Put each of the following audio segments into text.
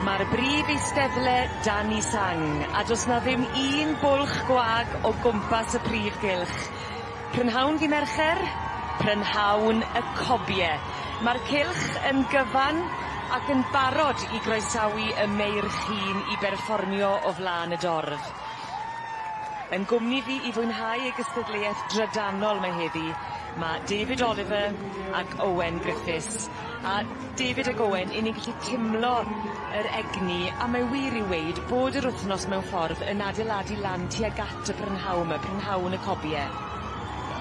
Ma'r brif eisteddle dan 'i sang, a do's 'na ddim un bwlch gwag o gwmpas y prif gylch. Prynhawn dy Mercher, prynhawn y cobie. Ma'r cylch yn gyfan ac yn barod i groesawu y meirch hŷn i berfformio o flan y dorf. Yn gwmni fi i fwynhau y gystadleuaeth drydanol 'ma heddi ma' David Oliver ac Owen Griffiths. A David ag Owen, 'yn ni'n gallu timlo yr egni a mae wir i weud bod yr wthnos mewn ffordd yn adeiladu lan tuag at y prynhawn 'ma, prynhawn y cobie.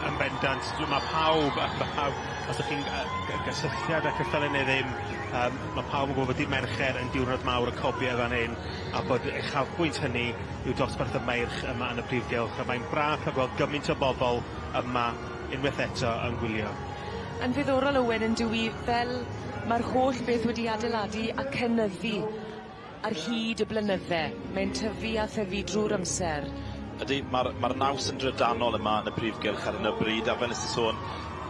Yn bendant, dwi- ma' pawb a ma' pawb os 'dych chi'n yy gy- gysylltiad â ceffyle neu ddim yym ma' pawb yn gwbod bod dydd Mercher yn diwrnod mawr y cobie fan hyn a bod uchafbwynt hynny yw dosbarth y meirch yma yn y prif gylch a mae'n braf ca'l gweld gymaint o bobol yma unwaith eto yn gwylio. Yn ddiddorol Owen yndyw 'i fel ma'r holl beth wedi adeiladu a cynyddu ar hyd y blynydde. Mae'n tyfu a thyfu drw'r amser. Ydy, ma'r ma'r naws yn drydanol yma yn y prif gylch ar hyn o bryd, a fel nes i sôn,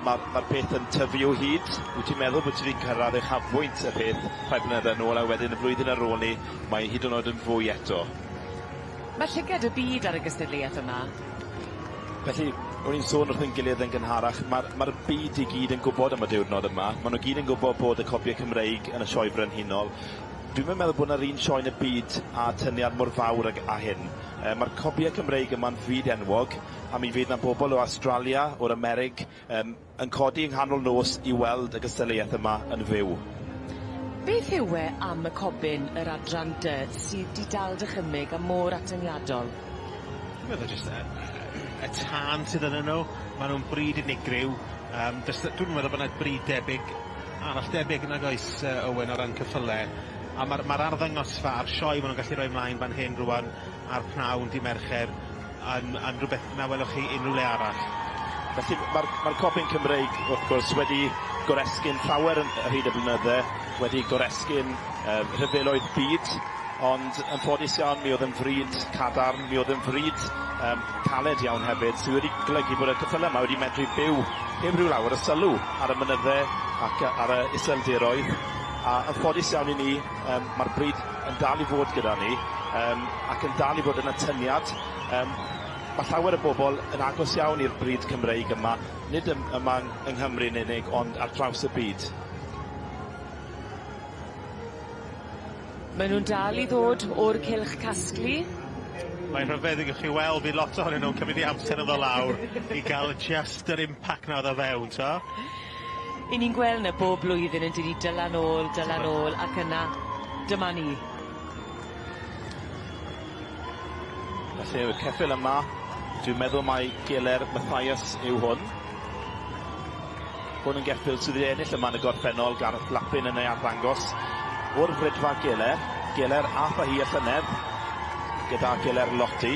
ma'r ma'r peth yn tyfu o hyd. Wyt ti'n meddwl bod ti 'di cyrraedd uchafbwynt y peth rhai blynydde nôl, a wedyn y flwyddyn ar ôl 'ny, mae hyd yn oed yn fwy eto. Ma' llygad y byd ar y gystadleuaeth yma. Felly, o'n i'n sôn wrth ein gilydd yn gynharach, ma'r ma'r byd i gyd yn gwbod am y diwrnod yma. Ma' nw gyd yn gwbod bod y copie Cymreig yn y Sioe Frenhinol. Dwi'm yn meddwl bo' 'na'r un sioe yn y byd â tyniad mor fawr ag â hyn. Yy ma'r copie Cymreig yma'n fyd enwog, a mi fydd 'na bobol o Awstralia, o'r Amerig, yym yn codi yng nghanol nos i weld y gystadleuaeth yma yn fyw. Beth yw e am y cobyn, yr adran dy, sydd 'di dal dychymyg a mor atyniadol? Dwi'n meddwl jyst y y tân sydd ynnyn nw, ma' nw'n brîd unigryw, yym do's yy dwi'm yn meddwl bo' 'na brîd debyg arall debyg nag oes yy Owen o ran ceffyle, a ma'r ma'r arddangosfa a'r sioe ma' nw'n gallu roi mlaen fan hyn rŵan ar pnawn dy' Mercher yn yn rwbeth na welwch chi unryw le arall. Felly ma'r ma'r copyn Cymreig wrth gwrs wedi goresgyn llawer yn ar hyd y blynydde, wedi goresgyn yy rhyfeloedd byd, ond yn ffodus iawn mi o'dd yn fryd cadarn, mi o'dd yn fryd yym caled iawn hefyd, sydd wedi golygu bod y ceffyle yma wedi medru byw heb ryw lawer o sylw ar y mynydde ac yy ar y iseldiroedd, a yn ffodus iawn i ni, yym ma'r bryd yn dal i fod gyda ni, yym ac yn dal i fod yn atyniad, yym ma' llawer o bobol yn agos iawn i'r bryd Cymreig yma, nid ym- yma yng yng Nghymru yn unig, ond ar draws y byd. Mae nw'n dal i ddod o'r cylch casglu. Mae'n rhyfedd i chi weld fydd lot ohonyn nw'n cymryd 'u amser yn ddo' lawr i ga'l jyst yr impact 'na oddo fewn t'o'? 'Yn ni'n gweld 'na bob blwyddyn yndydi dyla nôl dyla nôl ac yna dyma ni. Felly y ceffyl yma, dwi'n meddwl mai Geler Mathias yw hwn. Hwn yn geffyl sydd wedi ennill yma yn y gorffennol, Gareth Lappin yn ei arddangos o'r fridfa Geler. Geler ath â hi y llynedd gyda Geler Lotti,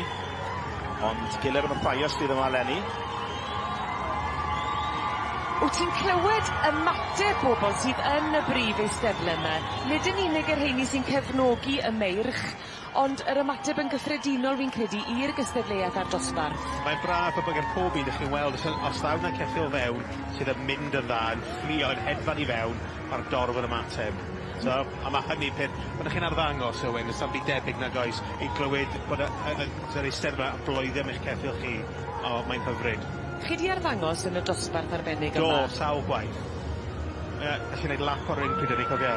ond Geler Mathias sydd yma eleni. Wt ti'n clywed ymateb pobol sydd yn y brif eisteddle 'ma, nid yn unig y rheini sy'n cefnogi y meirch, Ond yr ymateb yn gyffredinol fi'n credu i'r gystadleuaeth a'r dosbarth. Mae'n braf bod gen pob un 'dych chi'n weld os yy os ddaw 'na ceffyl fewn sydd yn mynd yn dda yn fflio yn hedfan i fewn ma'r dorf yn ymateb. So a ma' hynny'n peth pan 'dych chi'n arddangos Owen do's na'm byd debyg nag oes i glywed bod y y y yr Eisteddfa yn bloeddio am eich ceffyl chi o mae'n hyfryd. Chi 'di arddangos yn y dosbarth arbennig yma? Do, sawl gwaith. Ie, nes i neud lap o'r ring pryd 'ynny cofia.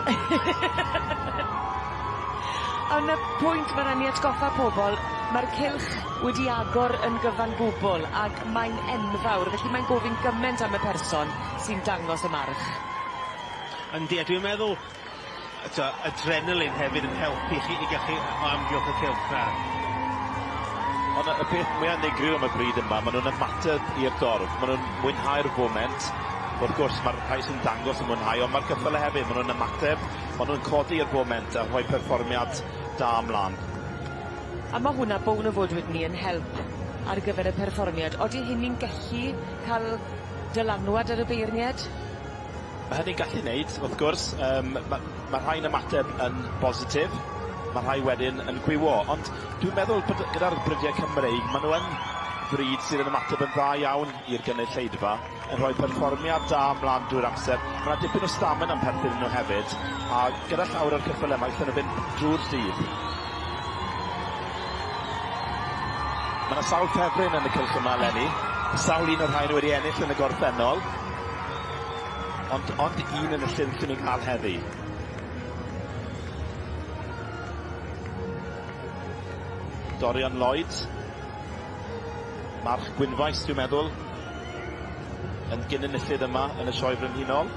On' y pwynt ma' rai' ni atgoffa pobol ma'r cylch wedi agor yn gyfan gwbwl ag mae'n enfawr felly mae'n gofyn gyment am y person sy'n dangos y march. Yndi a dwi'n meddwl yy t'o' adrenaline hefyd yn helpu chi i ga'l chi o amgylch y cylch 'na. Ond y y peth mwya unigryw am y bryd yma, ma' nw'n ymateb i'r dorf, ma' nw'n mwynhau'r foment. Wrth gwrs ma'r rhai sy'n dangos yn mwynhau, ond ma'r ceffyle hefyd, ma' nw'n ymateb, ma' nw'n codi i'r foment a rhoi perfformiad da ymlaen. A ma' hwnna bown o fod wedyn 'ny yn help ar gyfer y perfformiad. Odi hynny'n gellu ca'l dylanwad ar y beirnied? Ma' hynny'n gallu neud, wrth gwrs, ma' rhai'n ymateb yn bositif, ma' rhai wedyn yn gwywo, ond dwi'n meddwl bod gyda'r brydiau Cymreig, ma' nhw yn fryd sydd yn ymateb yn dda iawn i'r gynulleidfa, yn rhoi perfformiad da ymlaen drwy'r amser. Ma' 'na dipyn o stamina yn perthyn nhw hefyd, a gyda llawer o'r ceffyle 'ma, allan nhw fynd drwy'r dydd. Ma' 'na sawl ffefryn yn y cylch yma eleni, sawl un o'r rhain wedi ennill yn y gorffennol, ond ond un yn y llyn sy'n ei cael heddi. Dorian Lloyd, March Gwynfaes, dwi'n meddwl, yn gyn-enillydd yma yn y Sioe Frenhinol.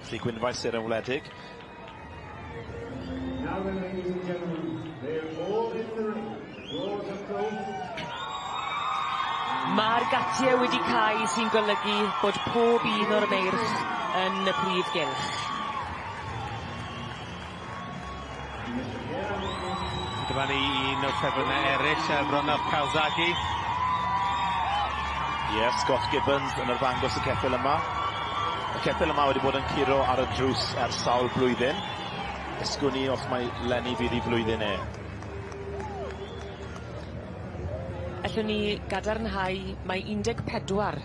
Felly Gwynfaes i'r Wledig. Now then, ladies and gentlemen, they're all in the ring. Doors are closed. Ma'r gatie wedi cau sy'n golygu bod pob un o'r meirch yn y prif gylch. Dyma ni un o'r ffefrynnau eraill, Ronald Calzaghe. Ie, yeah, Scott Gibbons yn arddangos y ceffyl yma. Y ceffyl yma wedi bod yn curo ar y drws ers sawl blwyddyn. Ysgwn i os mae Lenny fydd i flwyddyn e. Allwn ni gadarnhau mae 14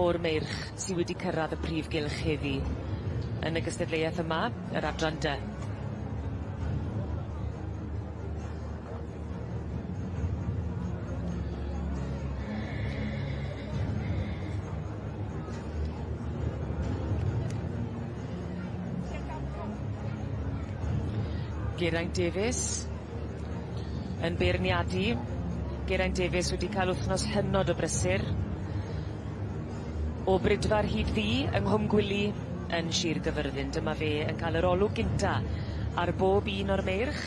o'r meirch sy wedi cyrraedd y prif gylch heddi yn y gystadleuaeth yma, yr adran dy. Geraint Davies yn beirniadu. Geraint Davies wedi cael wythnos hynod o brysur. O Brydfa'r hyd ddu yng Nghwm Gwili yn Sir Gyfyrddin. Dyma fe yn cael yr olwg gynta ar bob un o'r meirch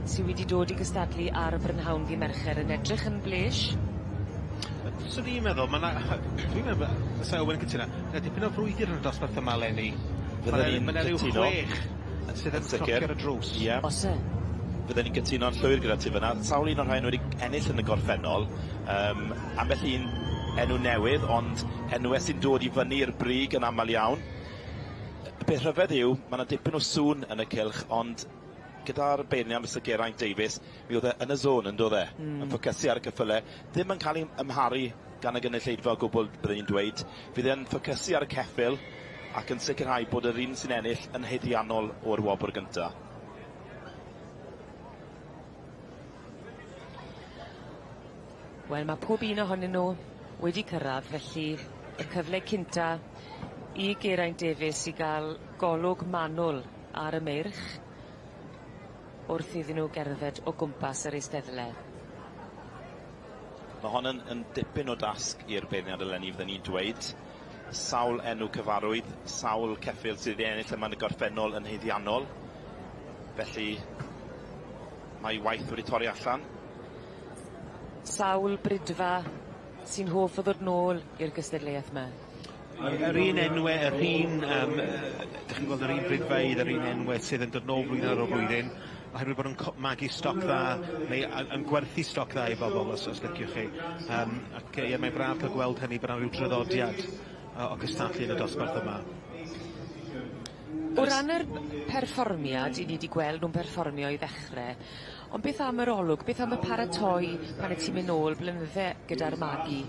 sy wedi dod i gystadlu ar y Brynhawn ddy' Mercher yn edrych yn blesh. Swn i'n meddwl, ma' 'na, dwi'n meddwl, fysa Owen yn cytuno, ma' dipyn o frwydr yn y dosbarth yma eleni. Fydden Ma' 'na ni'n ryw cytuno. 6 sydd yn Yn sicr. cnocio ar y drws. Ie. O's e? Fydden ni'n cytuno'n llwyr gyda ti fyna. Sawl un o'r rhain wedi ennill yn y gorffennol. Ambell un enw newydd, ond enwe sy'n dod i fyny i'r brig yn aml iawn. Y peth rhyfedd yw, ma' 'na dipyn o sŵn yn y cylch, ond gyda'r beirniad Mr Geraint Davies, mi oedd e yn y zone yn doedd e? Yn ffocysu ar y ceffyle, ddim yn cael ei ymharu gan y gynulleidfa o gwbl, byddwn i'n dweud. Fydd e'n ffocysu ar y ceffyl ac yn sicrhau bod yr un sy'n ennill yn haeddiannol o'r wobr gynta. Wel, ma' pob un ohonyn nw wedi cyrradd, felly y cyfle cynta i Geraint Davies i ga'l golwg manwl ar y meirch wrth iddyn nw gerdded o gwmpas yr eisteddle. Ma' hon yn dipyn o dasg i'r beirniad eleni, fydden i'n dweud. Sawl enw cyfarwydd, sawl ceffyl sydd wedi ennill yma yn y gorffennol yn haeddiannol. Felly, mae waith wedi torri allan. Sawl brydfa sy'n hoff o ddod nôl i'r gystadleuaeth 'ma. Yr un enwe, yr un, dych chi'n gweld yr un brydfeydd, yr un enwe sydd yn dod nôl blwyddyn ar ôl blwyddyn, oherwydd bod nhw'n magu stoc dda, neu yn gwerthu stoc dda i bobl, os liciwch chi. Ac ie, mae'n braf cael gweld hynny, bod 'na ryw draddodiad o gystadlu yn y dosbarth yma. O ran yr perfformiad, 'yn ni 'di gweld nw'n perfformio i ddechre, ond beth am yr olwg, beth am y paratoi pan 'yt ti'n mynd nôl blynydde gyda'r magu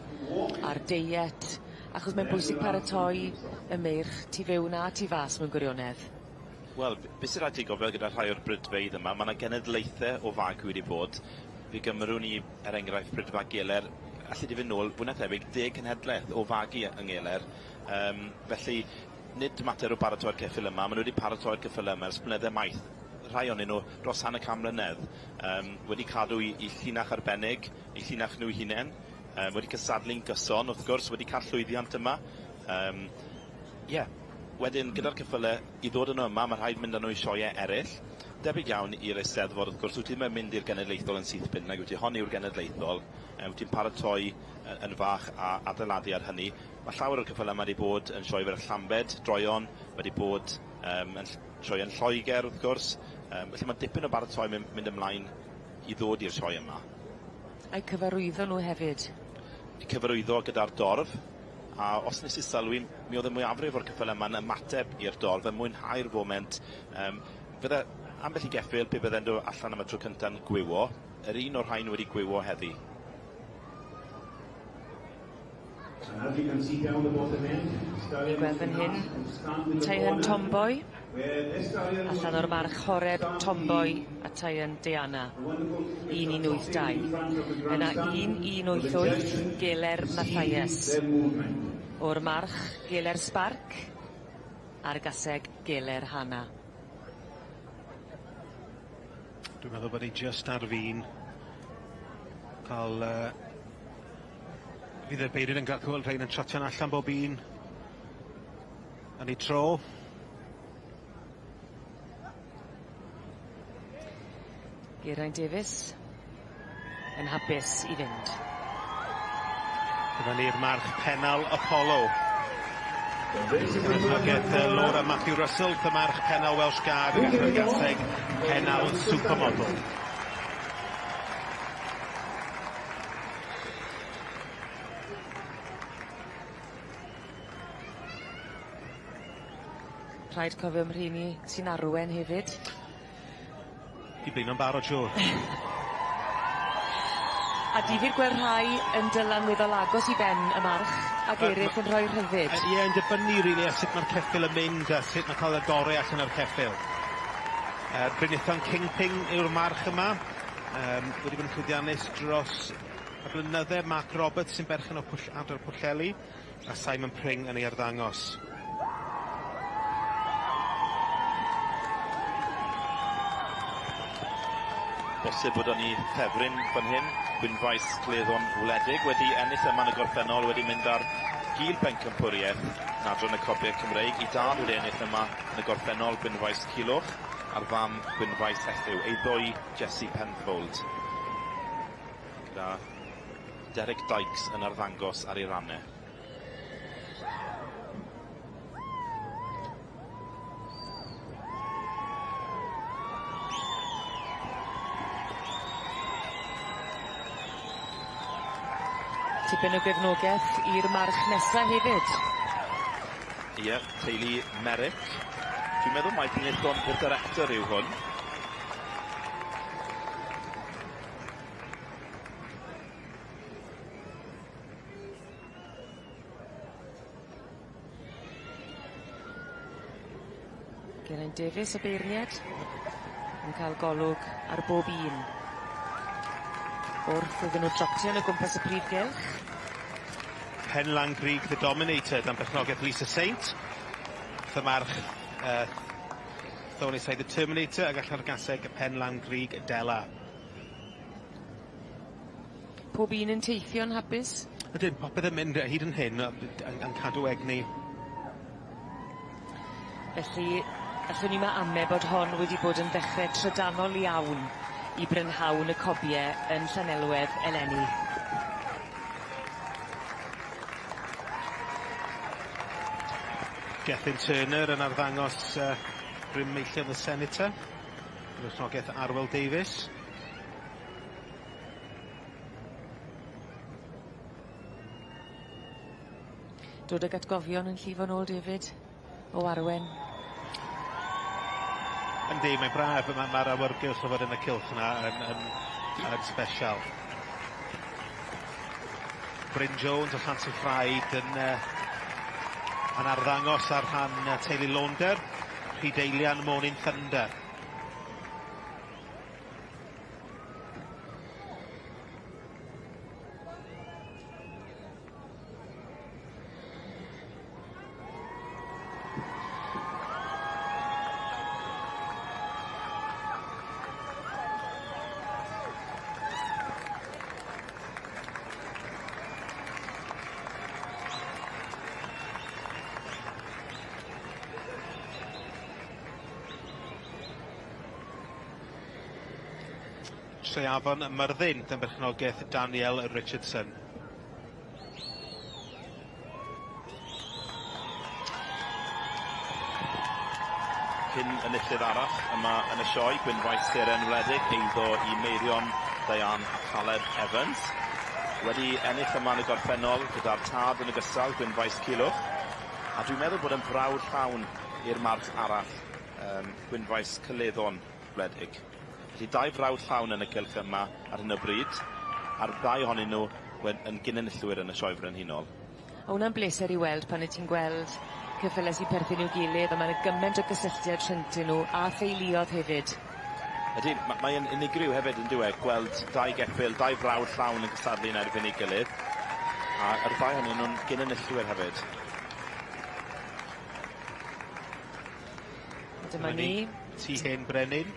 a'r deiet, achos mae'n bwysig paratoi y meirch tu fewn a tu fas mewn gwirionedd. Wel, be' sy raid ti gofio gyda rhai o'r brydfeydd yma, ma' 'na genedlaethe o fagu wedi bod. Fe gymrwn ni, er enghraifft, Brydfa Geler, allu di fynd nôl, fwy na thebyg, 10 cenhedlaeth o fagu yng Ngeler. Felly, nid mater o baratoi'r ceffyl yma, ma' nhw wedi paratoi'r ceffyle yma ers blynydde maith. Rhai ohonyn nhw dros hanner can mlynedd, wedi cadw i llinach arbennig, i llinach nhw hunain, wedi cystadlu'n gyson, wrth gwrs, wedi cael llwyddiant yma. Ie, wedyn gyda'r ceffyle i ddod yno yma, mae rhaid mynd â nhw i sioeau eraill. Debyg iawn i'r Eisteddfod, wrth gwrs, wyt ti ddim yn mynd i'r genedlaethol yn syth bin, nag wyt ti, hon yw'r genedlaethol, wyt ti'n paratoi yn fach a adeiladu ar hynny. Mae llawer o'r ceffylau yma wedi bod yn sioe fel Llambed, droeon, wedi bod Yn sioe yn Lloegr, wrth gwrs. Felly mae dipyn o baratoi mynd ymlaen i ddod i'r sioe yma. A'i cyfarwyddo nhw hefyd. I cyfarwyddo gyda'r dorf. A os nes i sylwi, mi oedd y mwyafrif o'r ceffylau yma'n ymateb i'r dorf, yn mwynhau'r foment. Fydde ambell i geffyl pe bydde'n dod allan am y tro cynta'n gwywo, yr un o'r rhain wedi gwywo heddi. Ni'n gweld fan hyn Teian Tomboy, allan o'r march Horeb Tomboy a Teian Diana, 1182. Yna 1188 Geler Mathias, o'r march Geler Spark a'r gaseg Geler Hana. Dwi'n meddwl bod hi jyst ar fin cael fydd y beirniaid yn gael gweld rhain yn trotio'n allan bob un yn ei tro. Geraint Davies yn hapus i fynd. Dyma ni'r march Pennal Apollo. Cefnogaeth Laura Matthew Russell, y march Pennal Welsh Guard ac allan o'r gaseg Pennal Supermodel. Rhaid cofio am rheini sy'n arwen hefyd. Di blino'n barod siŵr. A difyr gweld rhai yn dylan weddol agos i ben y march ac eraill yn rhoi rhyddid. Ie, yn dibynnu rili ar sut mae'r ceffyl yn mynd a sut mae cael y gorau allan o'r ceffyl. Brynithon Kingpin yw'r march yma. Wedi bod yn llwyddiannus dros y blynydde. Mark Roberts sy'n berchen o Pwll Adar Pwllheli a Simon Pring yn ei arddangos. Bosib bod o'n i ffefryn fan hyn, Gwynfaes Cleddon Wledig wedi ennill yma yn y gorffennol, wedi mynd ar gil bencampwriaeth yn adran y Cobiau Cymreig. I dad wedi ennill yma yn y gorffennol, Gwynfaes Culhwch, a'r fam Gwynfaes Elliw, ei ddwy Jessie Penfold. Gyda Derek Dykes yn arddangos ar ei rannau. Tipyn o gefnogaeth i'r march nesa hefyd. Ie, teulu Merrick. Dwi'n meddwl mai Brynithon i'r director yw hwn. Geraint Davies y beirniad yn cael golwg ar bob un. Wrth iddyn nhw drotio yn o gwmpas y prif gylch. Penlan Greig The Dominator dan berchnogaeth Lisa Saint. Thymarch Thorny Side The Terminator ac allan o'r gaseg Penlan Greig Della. Pob un yn teithio'n hapus? Ydyn, popeth yn mynd hyd yn hyn yn cadw egni. Felly, allwn ni ma ame bod hon wedi bod yn ddechrau trydanol iawn i brynhawn y cobiau yn Llanelwedd eleni. Gethin Turner yn arddangos Bryn Meillion the Senator. Berchnogaeth Arwel Davies. Dod ag atgofion yn llifo nôl, David, o Arwen. Yndi, mae'n braf, mae'r awyrgylch o fod yn y cylch yna yn special. Bryn Jones o Llansantffraid yn arddangos ar rhan teulu Launder, Rhydeilian Morning Thunder. Treafon Myrddin, dan berchnogaeth Daniel Richardson. Cyn enillydd arall yma yn y sioe, Gwynfaes Seren Wledig, eiddo i Meirion, Diane a Caleb Evans. Wedi ennill yma yn y gorffennol gyda'r tad yn ogystal, Gwynfaes Culhwch. A dwi'n meddwl bod yn frawd llawn i'r march arall, Gwynfaes Caleddon Wledig. Felly dau frawd llawn yn y cylch yma ar hyn o bryd, a'r ddau ohonyn nhw yn gyn-enillwyr yn y Sioe Frenhinol. A hwnna'n bleser i weld pan 'yt ti'n gweld ceffyle sy'n perthyn i'w gilydd a ma' 'na gyment o gysylltiad rhyngtyn nhw a theuluodd hefyd. Ydy, mae e'n unigryw hefyd yndyw e, gweld dau geffyl, dau frawd llawn yn cystadlu yn erbyn ei gilydd, a yr ddau ohonyn nhw'n gyn-enillwyr hefyd. A dyma ni. Tŷ Hen Brenin,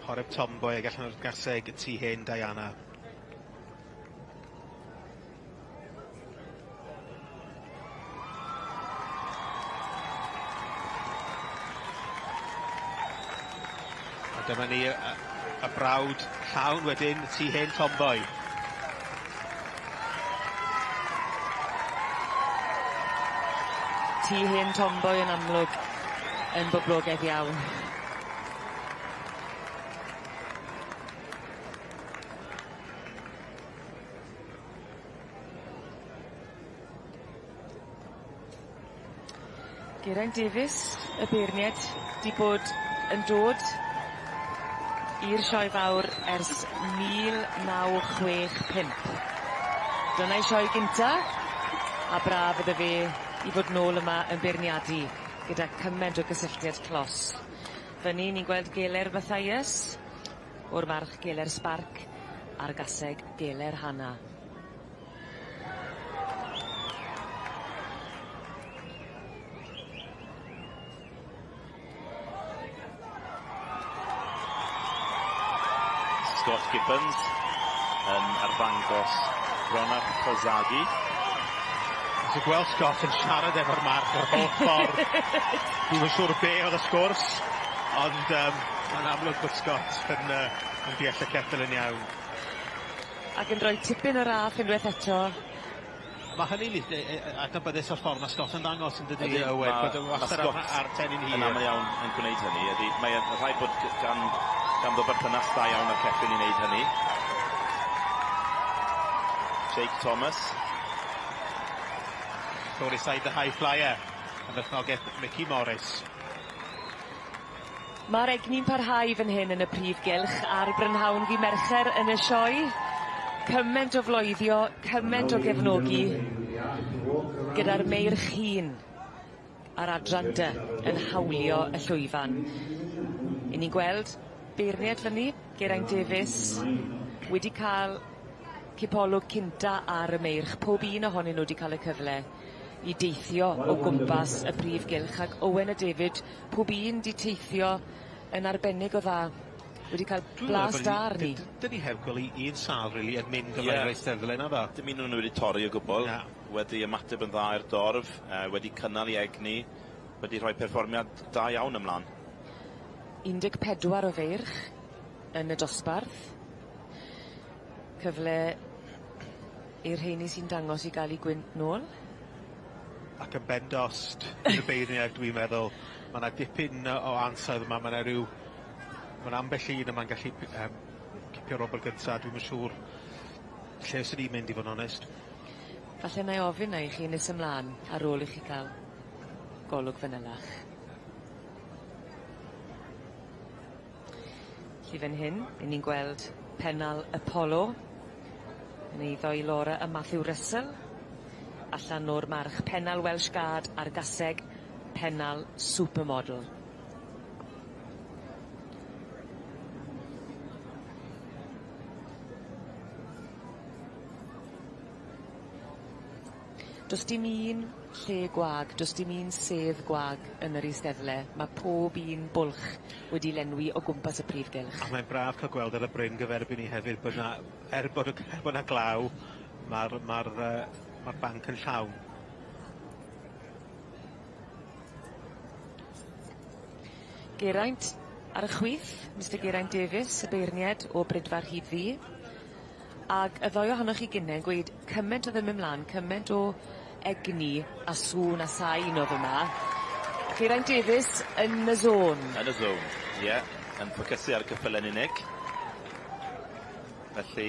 Horeb Tomboy ag allan o'r gaseg Tŷ Hen Diana. A dyma ni y brawd llawn wedyn, Tŷ Hen Tomboy. Tŷ Hen Tomboy yn amlwg yn boblogaidd iawn. Geraint Davies, y beirnied, 'di bod yn dod i'r sioe fawr ers 1965. Dyna'i sioe gynta, a braf iddo fe i fod nôl yma yn beirniadu gyda cyment o gysylltiad clos. Fyny ni'n gweld Geler Mathias o'r march Geler Spark a'r gaseg Geler Hana. Scott Gibbons yn arddangos Ronald Kozagi. Ti'n gweld Scott yn siarad efo'r march yr holl ffordd. Dwi'm yn siŵr be oedd y sgwrs, ond mae'n amlwg bod Scott yn deall y ceffyl yn iawn. Ac yn rhoi tipyn o raff unwaith eto. Mae hynny'n adnabyddus o'r ffordd mae Scott yn dangos yn dydi, Owen, bod o wastad ar tennyn hir. Yn aml iawn yn gwneud hynny. Ydy, mae'n rhaid bod ganddo berthynas da iawn â'r ceffyl i wneud hynny. Jake Thomas. Thoryside the High Flyer, yn berchnogaeth Mickey Morris. Mae'r egni'n parhau fan hyn yn y prif gylch ar brynhawn ddy Mercher yn y sioe. Cyment o floeddio, cyment o gefnogi gyda'r meirch hŷn a'r adran dy yn hawlio y llwyfan. 'Yn ni'n gweld beirniad fyny, Geraint Davies, wedi cael cipolwg cynta ar y meirch. Pob un ohonyn nhw wedi cael y cyfle i deithio o gwmpas y prif gylch ac Owen a David, pob un 'di teithio yn arbennig o dda. Wedi cael blas da arni. Dyn ni heb gweld un sâl rili yn mynd o flaen yr eisteddle naddo? Dim un o'n nhw wedi torri o gwbl. Na. Wedi ymateb yn dda i'r dorf, wedi cynnal 'i egni, wedi rhoi perfformiad da iawn ymlaen. 14 o feirch yn y dosbarth. Cyfle i'r rheini sy'n dangos i gael 'u gwynt nôl. Ac yn bendost i'r beirniaid dwi'n meddwl. Ma' 'na dipyn o ansawdd yma, ma' 'na ryw ma' 'na ambell un yma'n gallu cipio'r wobr gynta, dwi'm yn siŵr lle swn i'n mynd i fod yn onest. Falle na'i ofyn 'na i chi nes ymlan ar ôl i chi ca'l golwg fanylach. Felly fan hyn, 'yn ni'n gweld pennal Apollo yn eiddo i Laura a Matthew Russell allan o'r march Pennal Welsh Guard a'r gaseg Pennal Supermodel. Do's dim un lle gwag, do's dim un sedd gwag yn yr eisteddle. Ma' pob un bwlch wedi lenwi o gwmpas y prif gylch. A mae'n braf ca'l gweld ar y bryn gyferbyn ni hefyd bod 'na er bod y er bod 'na glaw, ma'r ma'r ma'r banc yn llawn. Geraint ar y chwith, Mister Geraint Davies, y beirnied o Brydfa Rhyd Ddu. Ag y ddou ohonoch chi gynne yn gweud cyment o'dd yn myn' mlan, cyment o egni a sŵn a sain o'dd yma. Geraint Davies yn y zone. Yn y zone, ie. Yeah, yn ffocysu ar y ceffyle'n unig. Felly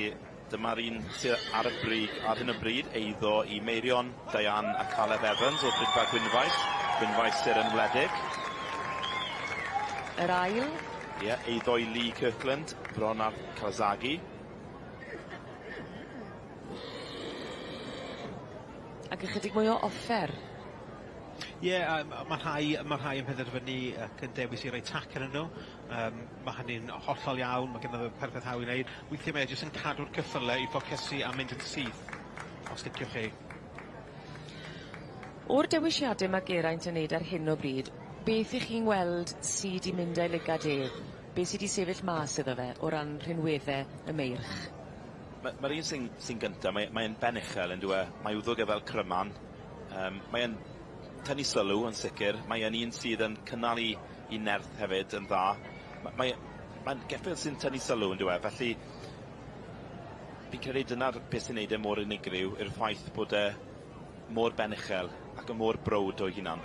dyma'r un sydd ar y brig ar hyn o bryd, eiddo i Meirion, Diane a Caleb Evans o Bridfa Gwynfaes. Gwynfaes Seren Wledig. Yr ail. Ie, yeah, eiddo i Lee Kirkland, Bronarth Calzaghe. Ac ychydig mwy o offer. Ie, yeah, ma' rhai yn penderfynu ac yn dewis i roi tac arnyn nhw. Ma' hynny'n hollol iawn, ma' gynno fe perffaith hawl i wneud. Weithie mae e jyst yn cadw'r ceffyle i ffocysu a mynd yn syth, os liciwch chi. O'r dewisiade ma' Geraint yn neud ar hyn o bryd, beth 'ych chi'n weld sy 'di mynd â'i lygad e? Be' sy 'di sefyll mas iddo fe o ran rhinwedde y meirch? Ma'r un sy'n gynta, mae e'n ben uchel on'd yw e? Mae wddwg e fel cryman. Mae e'n tynnu sylw yn sicir, mae e'n un sydd yn cynnal 'i nerth hefyd yn dda. Mae'n geffyl sy'n tynnu sylw on'd yw e, felly fi'n credu dyna'r beth sy'n neud e mor unigryw yw'r ffaith bod e mor ben uchel ac yn mor browd o'i hunan.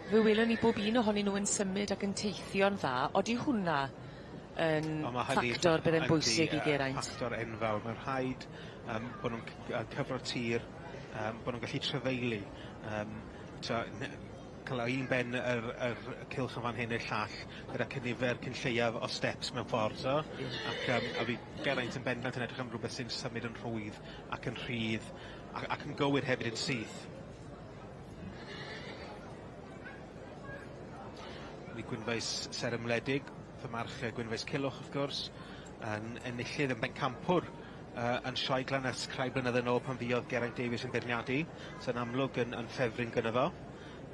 Fe welwn ni bob un ohonyn nhw yn symud ac yn teithio'n dda, odi hwnna yn ffactor bydde'n bwysig i Geraint? Ffactor enfawr, mae'n rhaid bod nhw'n cyfro'r tir, bod nhw'n gallu trafeili, cael un ben yr cylch yn fan hyn i'r llall, gyda cynifer cyn lleiaf o steps mewn ffordd, so. Ac a fi Geraint yn bendant yn edrych am rhywbeth sy'n symud yn rhwydd ac yn rhydd ac yn gywir hefyd yn syth. Ni Gwynfaes Seren Wledig, fy march Gwynfaes Culhwch wrth gwrs, yn enillydd yn bencampwr yn Sioe Glanusk rhai blynydde nôl pan fuodd Geraint Davies yn beirniadu, so'n amlwg yn ffefryn gynno fo.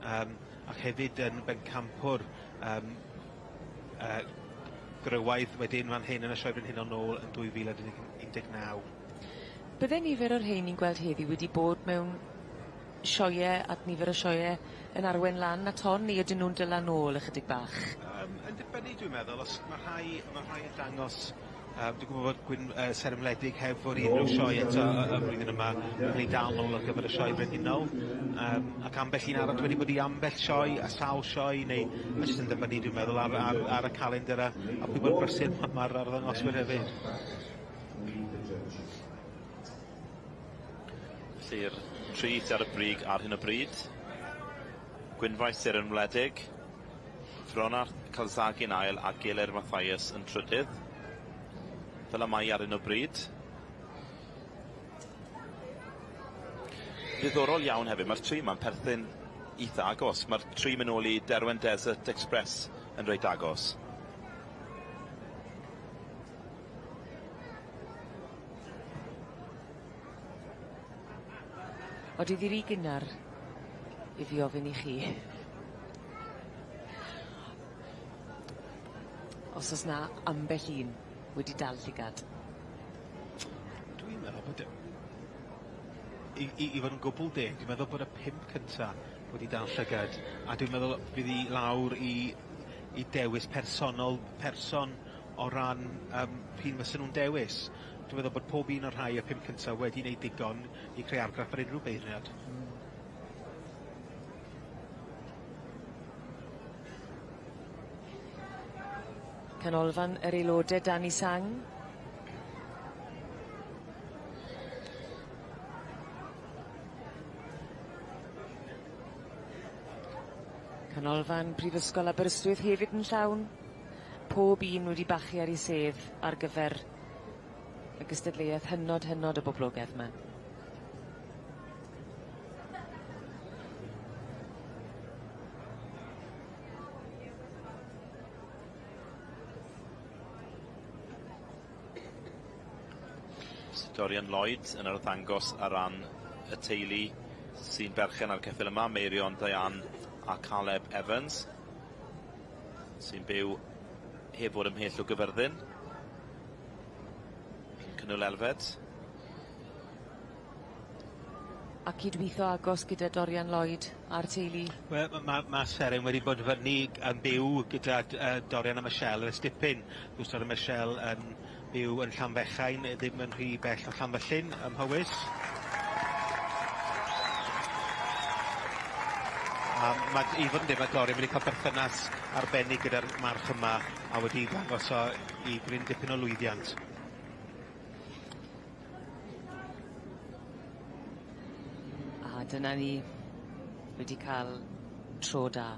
Ac hefyd yn bencampwr gwrywaidd wedyn fan hyn yn y Sioe Brenhinol nôl yn 2019. Bydde nifer o'r rhein ni'n gweld heddi wedi bod mewn sioe at nifer o sioe yn arwen lan at hon, neu ydyn nhw'n dyla nôl ychydig bach? Yn dibynnu dwi'n meddwl, os ma' rhai yn dangos, dwi'n gwybod bod Gwyn Seren Wledig heb fod i unrhyw sioe eto y flwyddyn yma, yn cael ei dal nôl ar gyfer y Sioe Brenhinol, ac ambell un arall wedi bod i ambell sioe, a sawl sioe, neu ma' jyst yn dibynnu dwi'n meddwl ar y calendar a pwy mor brysur ma'r arddangoswyr hefyd. Felly'r tri sy ar y brig ar hyn o bryd, Gwynfaes Seren Wledig, Fronarth Calzaghe yn ail a Gelert Mathias yn trydydd. Fel y mae ar hyn o bryd. Diddorol iawn hefyd, mae'r tri yma'n perthyn eitha agos. Mae'r tri mynd nôl i Derwen Desert Express yn reit agos. Odi ddi ry gynnar i fi ofyn i chi. Os o's 'na ambell un wedi dal llygad. Dwi'n meddwl bod i fod yn gwbl deg, dwi'n meddwl bod y 5 cynta wedi dal llygad, a dwi'n meddwl fydd 'i lawr i dewis personol person o ran p'un fysen nhw'n dewis. Dwi'n meddwl bod pob un o'r rhai y 5 cynta wedi wneud digon i creu argraff ar unrhyw beirniad. Canolfan yr aelode dan 'i sang. Canolfan Prifysgol Aberystwyth hefyd yn llawn. Pob un wedi bachu ar 'i sedd ar gyfer y gystadleuaeth hynod, hynod o boblogedd 'ma. Dorian Lloyd yn arddangos ar ran y teulu sy'n berchen ar ceffyl yma, Meirion, Diane a Caleb Evans, sy'n byw heb fod ymhell o Gyfyrddin. Cynwyl Elfed. A cydweithio agos gyda Dorian Lloyd a'r teulu. Wel, ma' Seren wedi bod fyny yn byw gyda Dorian a Michelle ers dipyn. Wrth gwrs Dorian a Michelle yn byw yn Llanfechain, ddim yn rhy bell o Llanfyllin ym Mhowys. A ma' i fod yn deg ma' Dorian wedi ca'l berthynas arbennig gyda'r march yma a wedi ddangos o i gryn dipyn o lwyddiant. A dyna ni wedi ca'l tro da.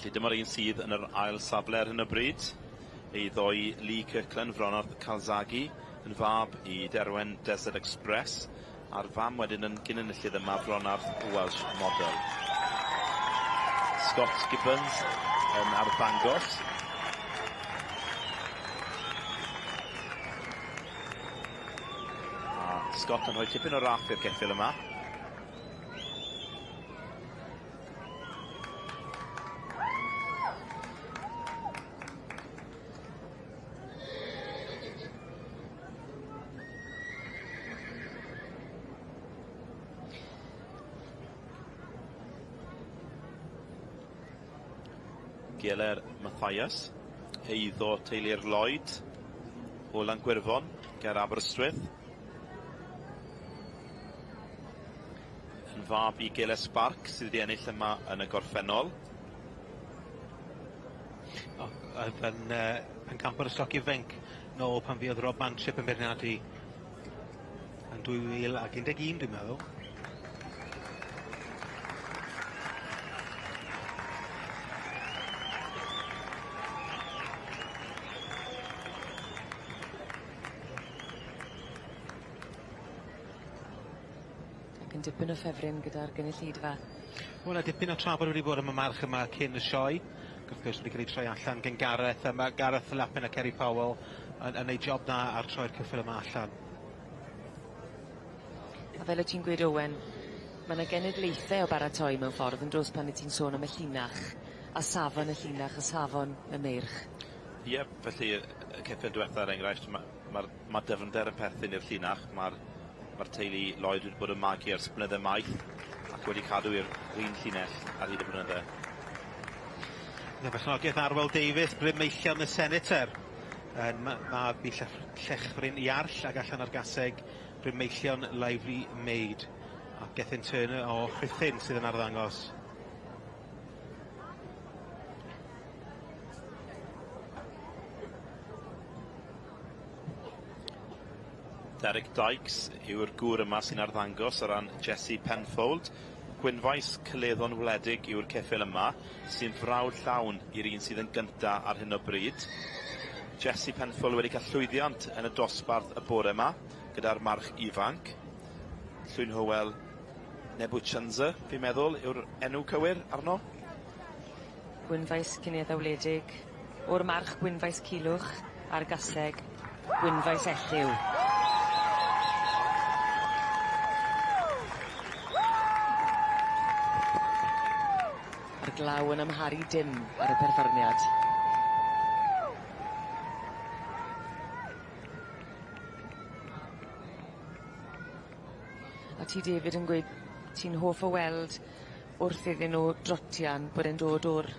Felly dyma'r un sydd yn yr ail safle ar hyn o bryd. Ei ddoi Lee Kirkland Fronarth Calzaghe yn fab i Derwen Desert Express a'r fam wedyn yn gyn-enillydd yma Fronarth Welsh Model. Scott Gibbons yn arddangos. A Scott yn rhoi tipyn o raff i'r ceffyl yma. Geler Mathias, eiddo teulu'r Lloyd o Langwyrfon ger Aberystwyth. Yn fab i Geler Spark sydd wedi ennill yma yn y gorffennol. O, oedd yn pencampwr y stoc ifanc nôl pan fuodd Rob Manchip yn beirniadu yn 2011 dwi'n meddwl. Ac yn dipyn o ffefryn gyda'r gynulleidfa. Wel, 'na dipyn o trafod wedi bod am y march yma cyn y sioe. Ac wrth gwrs wedi cael ei troi allan gen Gareth, a ma' Gareth Lappin a Kerry Powell yn neud job dda ar troi'r ceffyl yma allan. A fel o' ti'n gweud Owen, ma' 'na genedlaethe o baratoi mewn ffordd yn do's pan 'yt ti'n sôn am y llinach, a safon y llinach, a safon y meirch. Ie, felly y ceffyl diwetha er enghraifft, ma' dyfnder yn perthyn i'r llinach, ma'r teulu Lloyd wedi bod yn magu ers blynydde maith ac wedi cadw i'r un llinell ar hyd y blynydde. Yn y berchnogaeth Arwel Davies, Bryn Meillion y Senator, yn mab i Llechfryn Iarll ac allan ar gaseg Bryn Meillion Lively Maid. A Gethin Turner o Rhuthun sydd yn arddangos. Derek Dykes yw'r gŵr yma sy'n arddangos o ran Jesse Penfold. Gwynfaes Cyleddon Wledig yw'r ceffyl yma, sy'n frawd llawn i'r un sydd yn gynta ar hyn o bryd. Jesse Penfold wedi cael llwyddiant yn y dosbarth y bore yma, gyda'r march ifanc. Llwyn Hywel Nebuchadnezzar, fi'n meddwl, yw'r enw cywir arno. Gwynfaes Cynedda Wledig, o'r march Gwynfaes Culwch a'r gaseg Gwynfaes Elliw. A'r glaw yn amharu dim ar y perfformiad. A ti David yn gweud ti'n hoff o weld wrth iddyn nhw drotian bod e'n dod o'r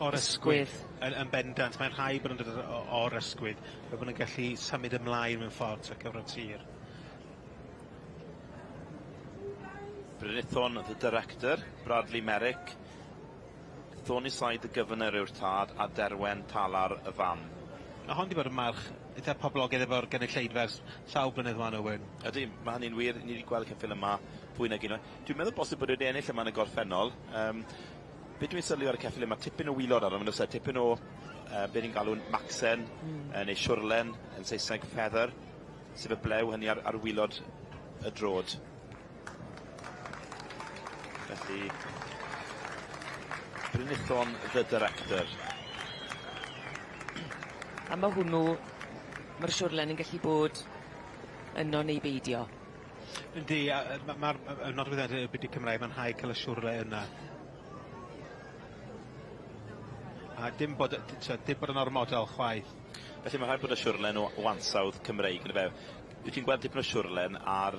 O'r ysgwydd. Yn bendant, mae'n rhaid bod yn dod o'r ysgwydd, fel bod nhw'n gallu symud ymlaen mewn ffordd tra cyfnod tir. Brynithon, the director, Bradley Merrick, Thornyside the Governor yw'r tad a Derwen Talar y fam. A hon 'di bod yn march eitha poblogaidd efo'r gynulleidfa ers sawl blynedd 'wan Owen. Ydy, ma' hynny'n wir, ni wedi gweld ceffyl yma fwy nag unwaith. Dwi'n meddwl bosib bod wedi ennill yma yn y gorffennol. Be dwi'n sylwi ar y ceffyl yma, tipyn o wylod arno, ma'n tipyn o be ni'n galw'n maxen, neu siwrlen, yn Saesneg feather, sef y blew hynny ar wylod y drod. Felly, Brynithon the Director. A ma' hwnnw, ma'r siwrlen yn gallu bod yno neu beidio. Yndi, a ma'r nodweddiade y byd Cymraeg, ma'n rhaid cael y siwrne yna. A dim bod dim bod yn ormodol chwaith. Felly ma' rhaid bod y siwrlen o ansawdd Cymreig yndyfe? Wyt ti'n gweld dipyn o siwrlen ar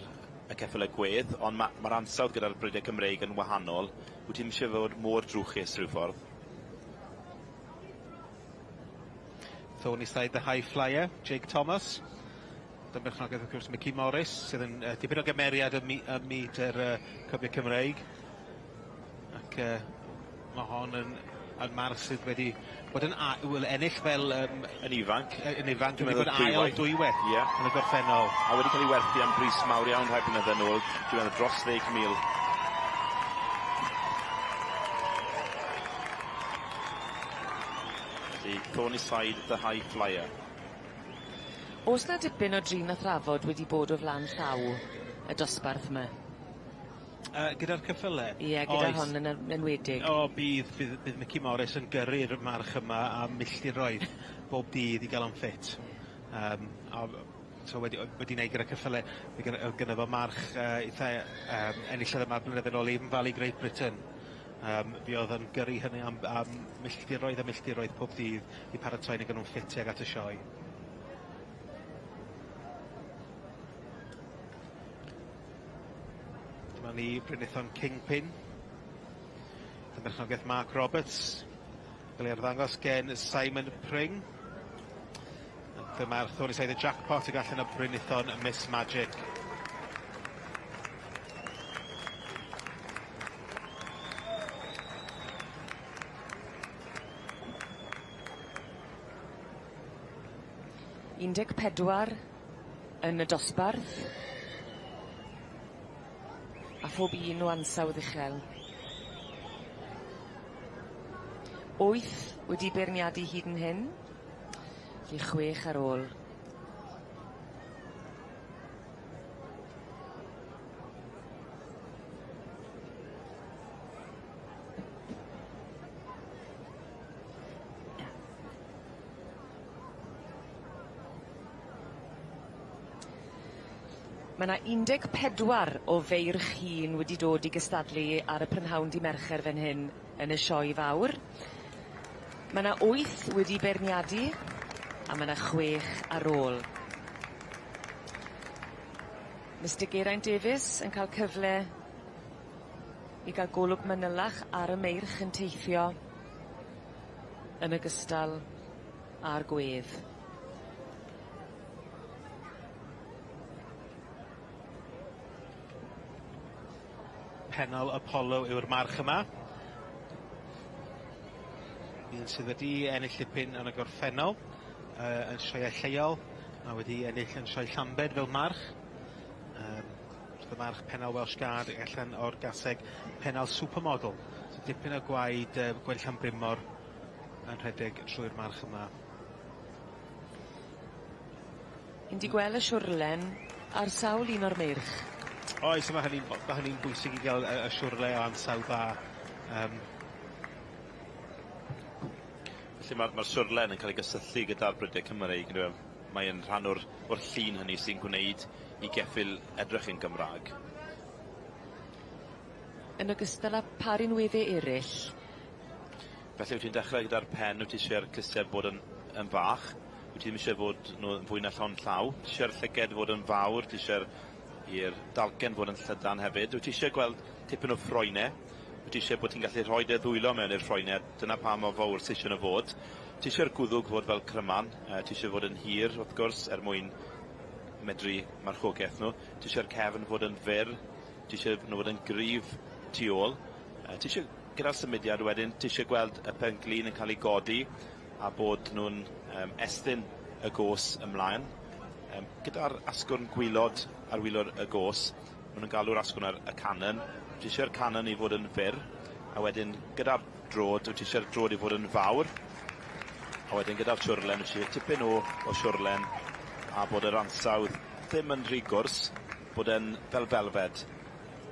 y ceffyle gwedd, ond ma'r ansawdd gyda'r brydiau Cymreig yn wahanol. Wyt ti'm isie fod mor drwchus rhyw ffordd. Thornyside the High Flyer, Jake Thomas. Dan berchnogaeth wrth gwrs Mickey Morris, sydd yn dipyn o gymeriad ym myd yr Cobiau Cymreig. Ac ma' hon yn march sydd wedi bod yn wel ennill fel yn ifanc. Yn ifanc, wedi bod ail dwywaith yn y gorffennol. A wedi cael ei werthu am bris mawr iawn rhai blynydde nôl, dwi'n meddwl dros 10,000. Felly, Thornyside the High Flyer. O's 'na dipyn o drin a thrafod wedi bod o flan llaw y dosbarth 'my? Gyda'r ceffyle? Ie, gyda hon yn enwedig. O, bydd, bydd Mickey Morris yn gyrru'r march yma am milltiroedd bob dydd i gael o'n ffit. A so wedi wneud gyda ceffyle, oedd gynno fo march eitha enillodd yma blynydde yn ôl, Avon Valley Great Britain. Fi oedd yn gyrru hynny am milltiroedd a milltiroedd pob dydd i paratoi neu nhw'n ffit tuag at y sioe. Dyma ni Brynithon Kingpin. Dan berchnogaeth Mark Roberts. Gael ei arddangos gen Simon Pring. Dyma'r Thornyside y Jackpot ag allan o Brynithon Miss Magic. 14 yn y dosbarth. A phob un o ansawdd uchel. 8 wedi beirniadu hyd yn hyn. Felly 6 ar ôl. Mae 'na 14 o feirch hŷn wedi dod i gystadlu ar y prynhawn dy Mercher fan hyn yn y sioe fawr. Mae 'na 8 wedi beirniadu a ma' 'na 6 ar ôl. Mistar Geraint Davies yn cael cyfle i ga'l golwg manylach ar y meirch yn teithio yn ogystal â'r gwedd. Pennol Apollo yw'r march yma. Un sydd wedi ennill dipyn yn y gorffennol, yn sioeau lleol, a wedi ennill yn sioe Llambed fel march. Y march Pennal Welsh Guard allan o'r gaseg Pennal Supermodel. So dipyn o gwaed Gwaed Llanbrymor yn rhedeg trwy'r march yma. Yn di gweld y siwrlen ar sawl un o'r meirch? Oes, ma' hynny'n bwysig i gael y siwrle o ansawdd dda. Felly ma'r siwrlen yn cael ei gysylltu gyda'r brydiau Cymreig, yndyw e? Mae'n rhan o'r llun hynny sy'n gwneud i geffyl edrych yn Gymraeg. Yn ogystal â pa rinwedde eraill? Felly wyt ti'n dechrau gyda'r pen, wyt ti eisiau'r clustiau bod yn fach, wyt ti ddim eisiau fod nhw yn fwy na llond llaw, ti eisiau'r llyged fod yn fawr, ti eisiau'r i'r dalcen fod yn llydan hefyd. Wyt ti eisiau gweld tipyn o ffroenau, wyt ti eisiau bod ti'n gallu rhoi dy ddwylo mewn i'r ffroenau, dyna pa mor fawr sy eisiau nhw fod. Ti eisiau'r gwddwg fod fel cryman, ti eisiau fod yn hir wrth gwrs er mwyn medru marchogaeth nhw. Ti eisiau'r cefn fod yn fyr, ti eisiau nhw fod yn gryf tu ôl. Ti eisiau gyda'r symudiad wedyn, ti eisiau gweld y pen-glin yn cael ei godi a bod nhw'n estyn y gos ymlaen. Gyda'r asgwrn gwylod ar wylod y gos, maen nhw'n galw'r asgwrn ar y cannon. Ti eisiau'r cannon i fod yn fyr, a wedyn gyda'r drod, ti eisiau'r drod i fod yn fawr, a wedyn gyda'r siwrlen, ti eisiau tipyn o siwrlen, a bod yr ansawdd ddim yn rhy gwrs, bod e'n fel felfed.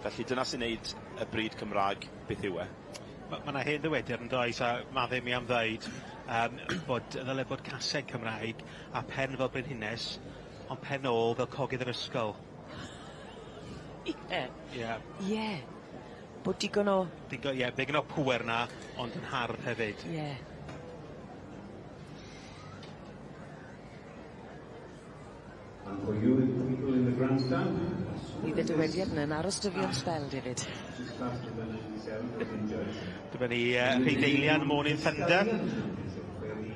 Felly dyna sy'n neud y bryd Cymraeg beth yw e. Ma' 'na hen ddywediad yn does, a maddau mi am ddeud, bod ddyle bod caseg Cymraeg a pen fel brenhines, ond pen ôl fel cogydd yr ysgol. Ie. Ie. Ie. Bod digon o... Digon, ie, digon o pŵer 'na, ond yn hardd hefyd. Ie. And for you people in the grandstand, Bydd y dywediad yna'n aros 'da fi am sbel, David. this class number 97 has been judged. Dyma ni Rhydeilian Morning Thunder.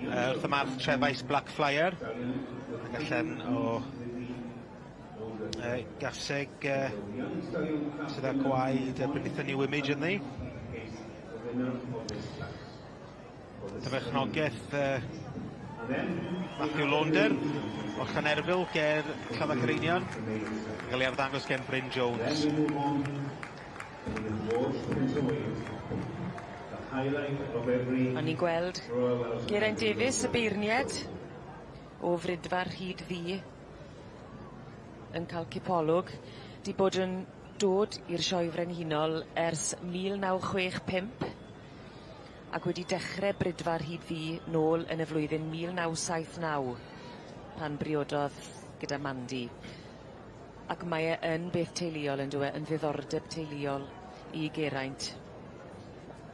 Wrth y march Trefais Black Flyer. Ac allan o gaseg sydd â gwaed Britha New Image ynddi. Dyfechnogaeth Matthew Launder o Llanerfyl ger Llanfair Caereinion. Yn cael ei arddangos gen Bryn Jones. Then we move on to the Welsh Prince of Wales, the highlight of every O'n i'n gweld Royal Welsh Geraint Davies, y beirniad, o Fridfa Rhyd Ddu, yn cael cipolwg, 'di bod yn dod i'r Sioe Frenhinol ers 1965 ac wedi dechre Bridfa Rhyd Ddu nôl yn y flwyddyn 1979 pan briododd gyda Mandy. Ac mae e yn beth teuluol on'd yw e, yn ddiddordeb teuluol i Geraint.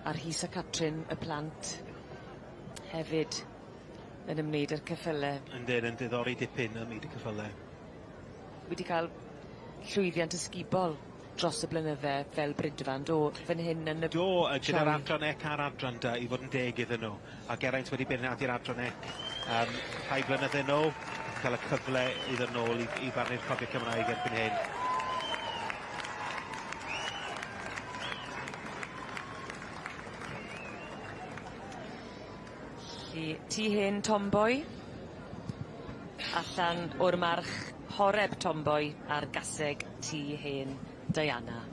A Rhys a Catrin, y plant, hefyd yn ymwneud â'r ceffyle. Yndyn, yn diddori dipyn ym myd y ceffyle. Wedi cael llwyddiant ysgubol dros y blynydde fel Bridfa, do, fan hyn yn y... Do, gyda'r sioe. adran ec a'r adran dy, i fod yn deg iddyn nhw. A Geraint wedi beirniadu'r adran ec rhai blynydde nôl, cael y cyfle i ddod nôl i farnu'r cobiau Cymraeg erbyn hyn. Felly, tŷ hen Tomboy, allan o'r march Horeb Tomboy a'r gaseg tŷ hen Diana.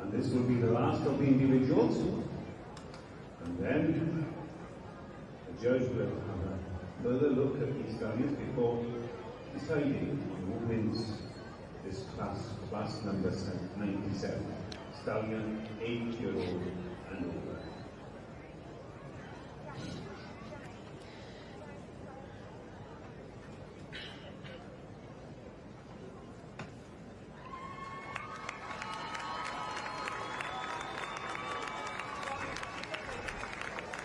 And this will be the last of the individuals. And then the judge will have a further look at these stallions before deciding on who wins this class, class number 97, stallion 8-year-old and over.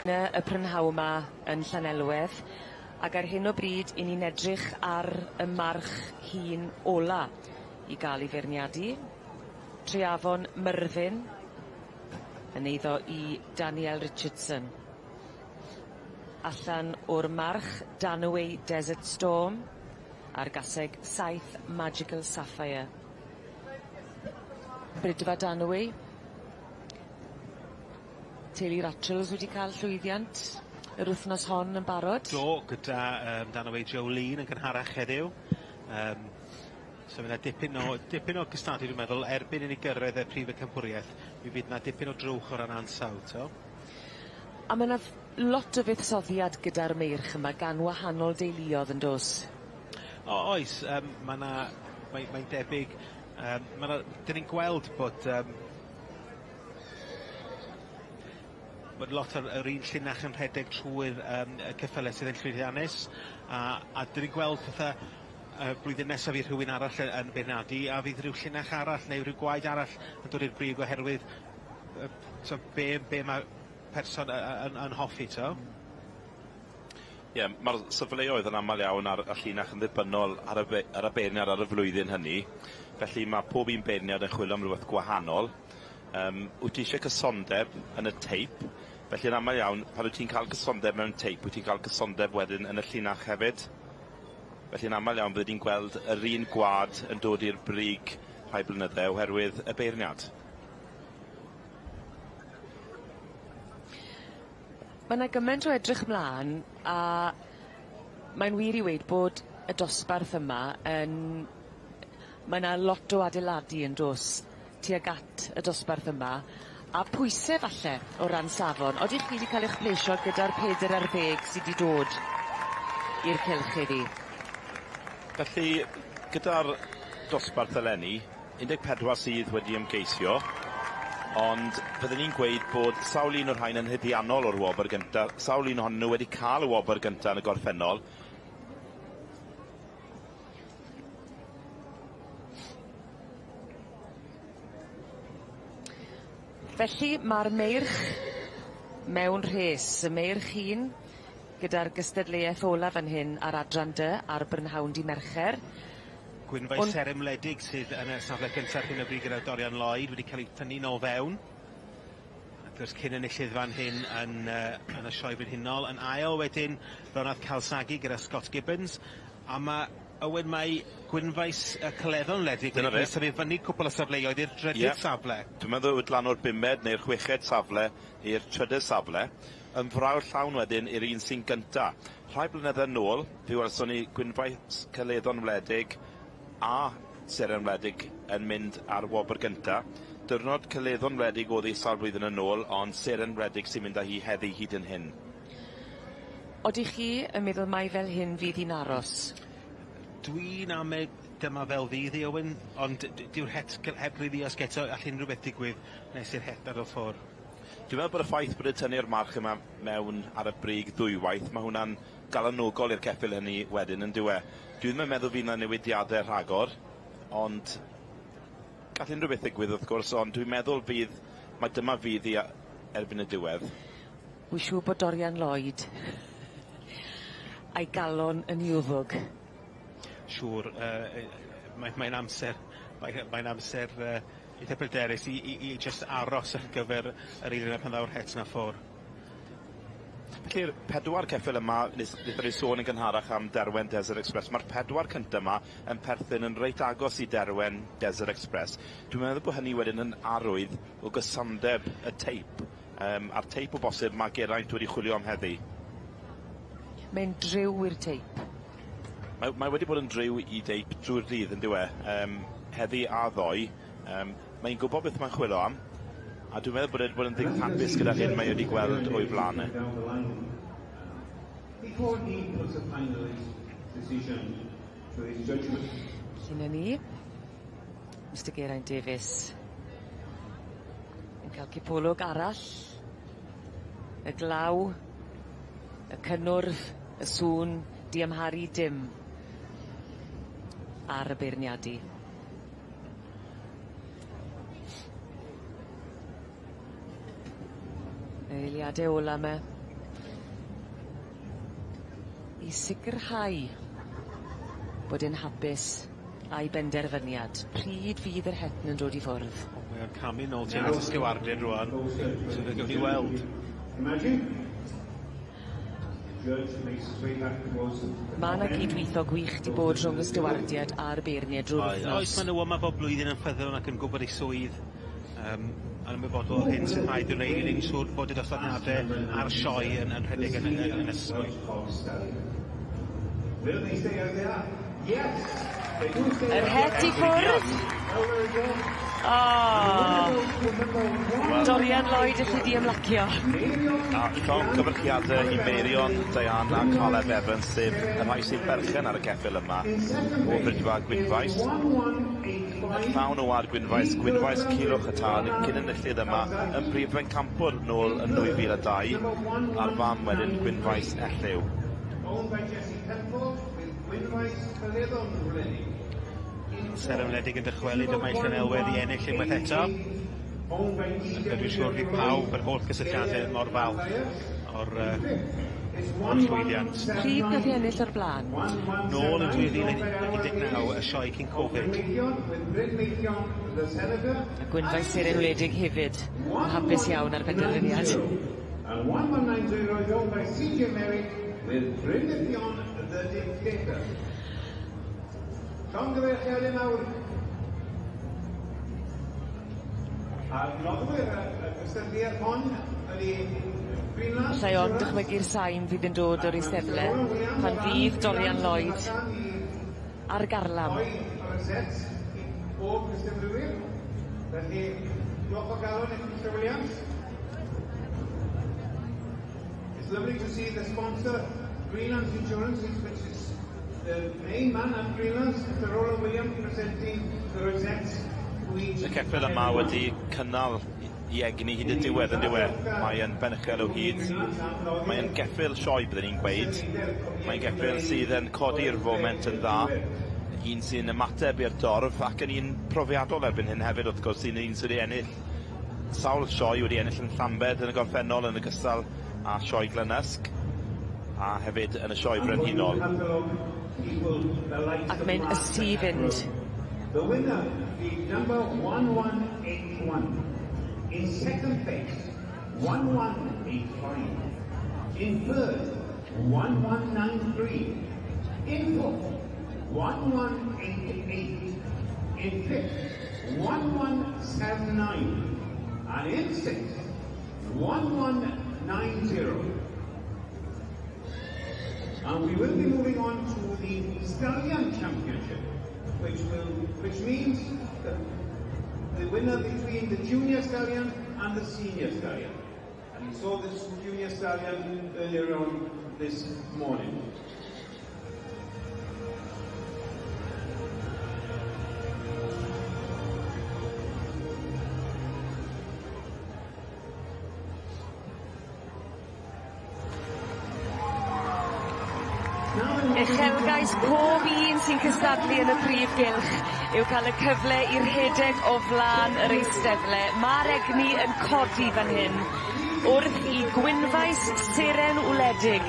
Y prynhawn 'ma yn Llanelwedd ac ar hyn o bryd 'yn ni'n edrych ar y march hŷn ola i ga'l 'i feirniadu. Treiafon Myrddin yn eiddo i Daniel Richardson. Allan o'r march Danaway Desert Storm a'r gaseg saith Magical Sapphire. Bridfa Danaway. Teulu Ratchels wedi cael llwyddiant yr wythnos hon yn barod. Do, gyda Danaway Jolene yn gynharach heddiw. So ma' 'na dipyn o gystadlu dwi'n meddwl erbyn i ni gyrraedd y prif pencampwriaeth mi fydd 'na dipyn o drwch o ran ansawdd t'o'? A ma' 'na lot o fuddsoddiad gyda'r meirch yma gan wahanol deuluodd yn do's? O oes, ma' 'na mae'n debyg ma' 'na 'dyn ni'n gweld bod bod lot o'r yr un llinach yn rhedeg trwy'r y ceffyle sydd yn llwyddiannus a 'dyn ni'n gweld pethe blwyddyn nesaf fydd rhywun arall yn beirniadu a fydd rhyw llinach arall neu rhyw gwaed arall yn dod i'r brig oherwydd so be ma' person yn hoffi t'o'? Ie, ma'r safleoedd yn amal iawn ar y llinach yn ddibynnol ar y beirniad ar y flwyddyn hynny. Felly ma' pob un beirniad yn chwilio am rywbeth gwahanol. Wyt ti isie cysondeb yn y teip, felly yn amal iawn, pan wyt ti'n cael cysondeb mewn teip, wyt ti'n cael cysondeb wedyn yn y llinach hefyd. Felly yn amal iawn, bydde di'n gweld yr un gwad yn dod i'r brig rhai blynydde oherwydd y beirniad. Ma' 'na gyment o edrych mlan a mae'n wir i weud bod y dosbarth yma yn ma' 'na lot o adeiladu yn do's tuag at y dosbarth yma a pwyse falle o ran safon. Odych chi 'di ca'l 'ych plesio gyda'r 40 sy 'di dod i'r cylch heddi? Felly, gyda'r dosbarth eleni, 14 sydd wedi ymgeisio. Ond fyddwn ni'n gweud bod sawl un o'r rhain yn haeddiannol o'r wobr gynta, sawl un ohonyn nhw wedi cael y wobr gynta yn y gorffennol. Felly ma'r meirch mewn rhes, y meirch hŷn gyda'r gystadleuaeth ola fan hyn ar adran dy ar brynhawn dy Mercher. Gwynfaes On... Seremledig sydd yn y safle cyntaf ar hyn o bryd gyda Dorian Lloyd wedi cael ei thynnu nôl fewn. Wrth gwrs cyn enillydd fan hyn yn, yn y sioe frenhinol. Yn ail wedyn Ronald Calsagi gyda Scott Gibbons. A mae Owen mae Gwynfaes y Caleddon Wledig wedi cael ei symud fyny cwpl o safleoedd i'r drydydd yeah. safle. Dwi'n meddwl bod lan o'r bumed neu'r chweched safle i'r trydydd safle. Yn frawd llawn wedyn i'r un sy'n gynta. Rhai blynydde nôl, fe welson ni Gwynfaes Caleddon Wledig a Seren Wledig yn mynd ar wobr gynta. Diwrnod Caleddon Wledig oedd hi sawl blwyddyn yn ôl, ond Seren Wledig sy'n mynd â hi heddi hyd yn hyn. Odych chi yn meddwl mai fel hyn fydd hi'n aros? Dwi'n ame dyma fel fydd hi, Owen, ond dyw'r het heb rili ddiosg eto, all unrhyw beth digwydd nes i'r het adael ffwrdd. Dwi'n meddwl bod y ffaith bod y tynnu'r march yma mewn ar y brig ddwywaith, mae hwnna'n galanogol i'r ceffyl hynny wedyn, yn dyw e? Dwi ddim yn meddwl fydd 'na newidiadau rhagor, ond gall unrhyw beth ddigwydd wrth gwrs, ond dwi'n meddwl fydd, mae dyma fydd hi erbyn y diwedd. Wi siŵr bod Dorian Lloyd a'i galon yn iwfwg. Siŵr, yy mae'n mae amser, mae'n mae amser eitha pryderus i, i, i just aros ar gyfer yr eiliad pan ddaw'r het na ffwr. Felly'r pedwar ceffyl yma, nes, wnaethon ni sôn yn gynharach am Derwen Desert Express, mae'r pedwar cyntaf yma yn perthyn yn reit agos i Derwen Desert Express. Dwi'n meddwl bod hynny wedyn yn arwydd o gysondeb y teip, a'r teip o bosib mae Geraint wedi chwilio am heddi. Mae'n driw i'r teip. Mae, mae wedi bod yn driw i deip drwy'r dydd, yn dyw e? Heddi a ddoe. Mae'n gwybod beth mae'n chwilio am, a dwi'n meddwl bod e wedi bod yn ddigon hapus gyda'r hyn mae wedi gweld o'i flaen e. Before he puts a final decision to his judgment. Felly 'na ni. Mr Geraint Davies yn cael cipolwg arall. Y glaw, y cynnwrf, y sŵn, diamharu dim ar y beirniadu. Yr eiliade ola 'ma i sicrhau bod e'n hapus a'i benderfyniad. Pryd fydd yr het yn dod i ffwrdd? O, mae o'n camu nôl tuag at y stiwardiaid rŵan. So fe gewn ni weld. Imagine. Judge makes his way back towards the Ma' 'na cydwitho gwych 'di bod rhwng y stiwardiad a'r beirniad drwy'r Oes, wythnos. oes, ma' nhw yma bob blwyddyn yn ffyddlon ac yn gwybod eu swydd. Yn ymwybodol o'r hyn sy'n rhaid i'w wneud i wneud yn siŵr bod y dosbarthiadau a'r sioe yn, yn rhedeg yn, yn, yn ysmwyth. Will they stay as they are? Yes! They do stay Yr as het they i are. ffwrdd. Well, there we go. O! Oh. Dorian Lloyd allu di ymlacio. A llongyfarchiadau i Meirion, Diana a Caleb Evans, sef y rhai sy'n berchen ar y ceffyl yma o Fridfa Gwynfaes. Yn llawn o wad Gwynfaes, Gwynfaes Culhwch y Tân, cyn enillydd yma yn prif bencampwr nôl yn 2002, a'r fam wedyn Gwynfaes Elliw. Owned by Jesse Penfold with Gwynfaes Caleddon Wledig. Seren Wledig yn dychwelyd yma i Llanelwedd i ennill unwaith eto. Dwi'n siŵr fydd pawb yr holl gysylltiadau mor falch o'r, o'r llwyddiant. Pryd nath hi ennill o'r blaen? Nôl yn 2019, y sioe cyn Covid. A Gwynfaes Seren Wledig hefyd. Yn hapus iawn ar benderfyniad. And 1190 is owned by CJ Merrick with Brynithion the Dictator. Llongyfarchiadau mawr. A'r noddwyr y gystadleuaeth hon ydy Greenlands. Alla i ond dychmygu'r sain fydd yn dod o'r eisteddle pan fydd Dorian Lloyd ar garlam. Rhoi yr sets i bob cystadleuwyr. Felly, diolch o galon i chi, Mr Williams. It's lovely to see the sponsor, Greenlands Insurance, which is the main man at Greenlands, Mr Roland Williams, presenting the rosettes to each. Y ceffyl yma wedi cynnal i egni hyd y diwedd yn dyw e. Mae yn benychel o hyd. Mae yn geffyl sioe, byddwn ni'n gweud. Mae'n geffyl sydd yn codi'r foment yn dda. Un sy'n ymateb i'r dorf ac yn un profiadol erbyn hyn hefyd, wrth gwrs, un sydd wedi ennill sawl sioe, wedi ennill yn Llambed yn y gorffennol yn ogystal â sioe Glynysg a hefyd yn y sioe Frenhinol. Ac mae'n ysu i fynd. The winner, the number 1181. In second place, 1185. In third, 1193. In fourth, 1188. In fifth, 1179. And in sixth, 1190. And we will be moving on to the Stallion Championship, which means that the winner between the junior stallion and the senior stallion. And you saw this junior stallion earlier on this morning. Uchelgais pob un sy'n cystadlu yn y prif gylch yw cael y cyfle i rhedeg o flan yr eisteddle. Ma'r egni yn codi fan hyn wrth i Gwynfaes Seren Wledig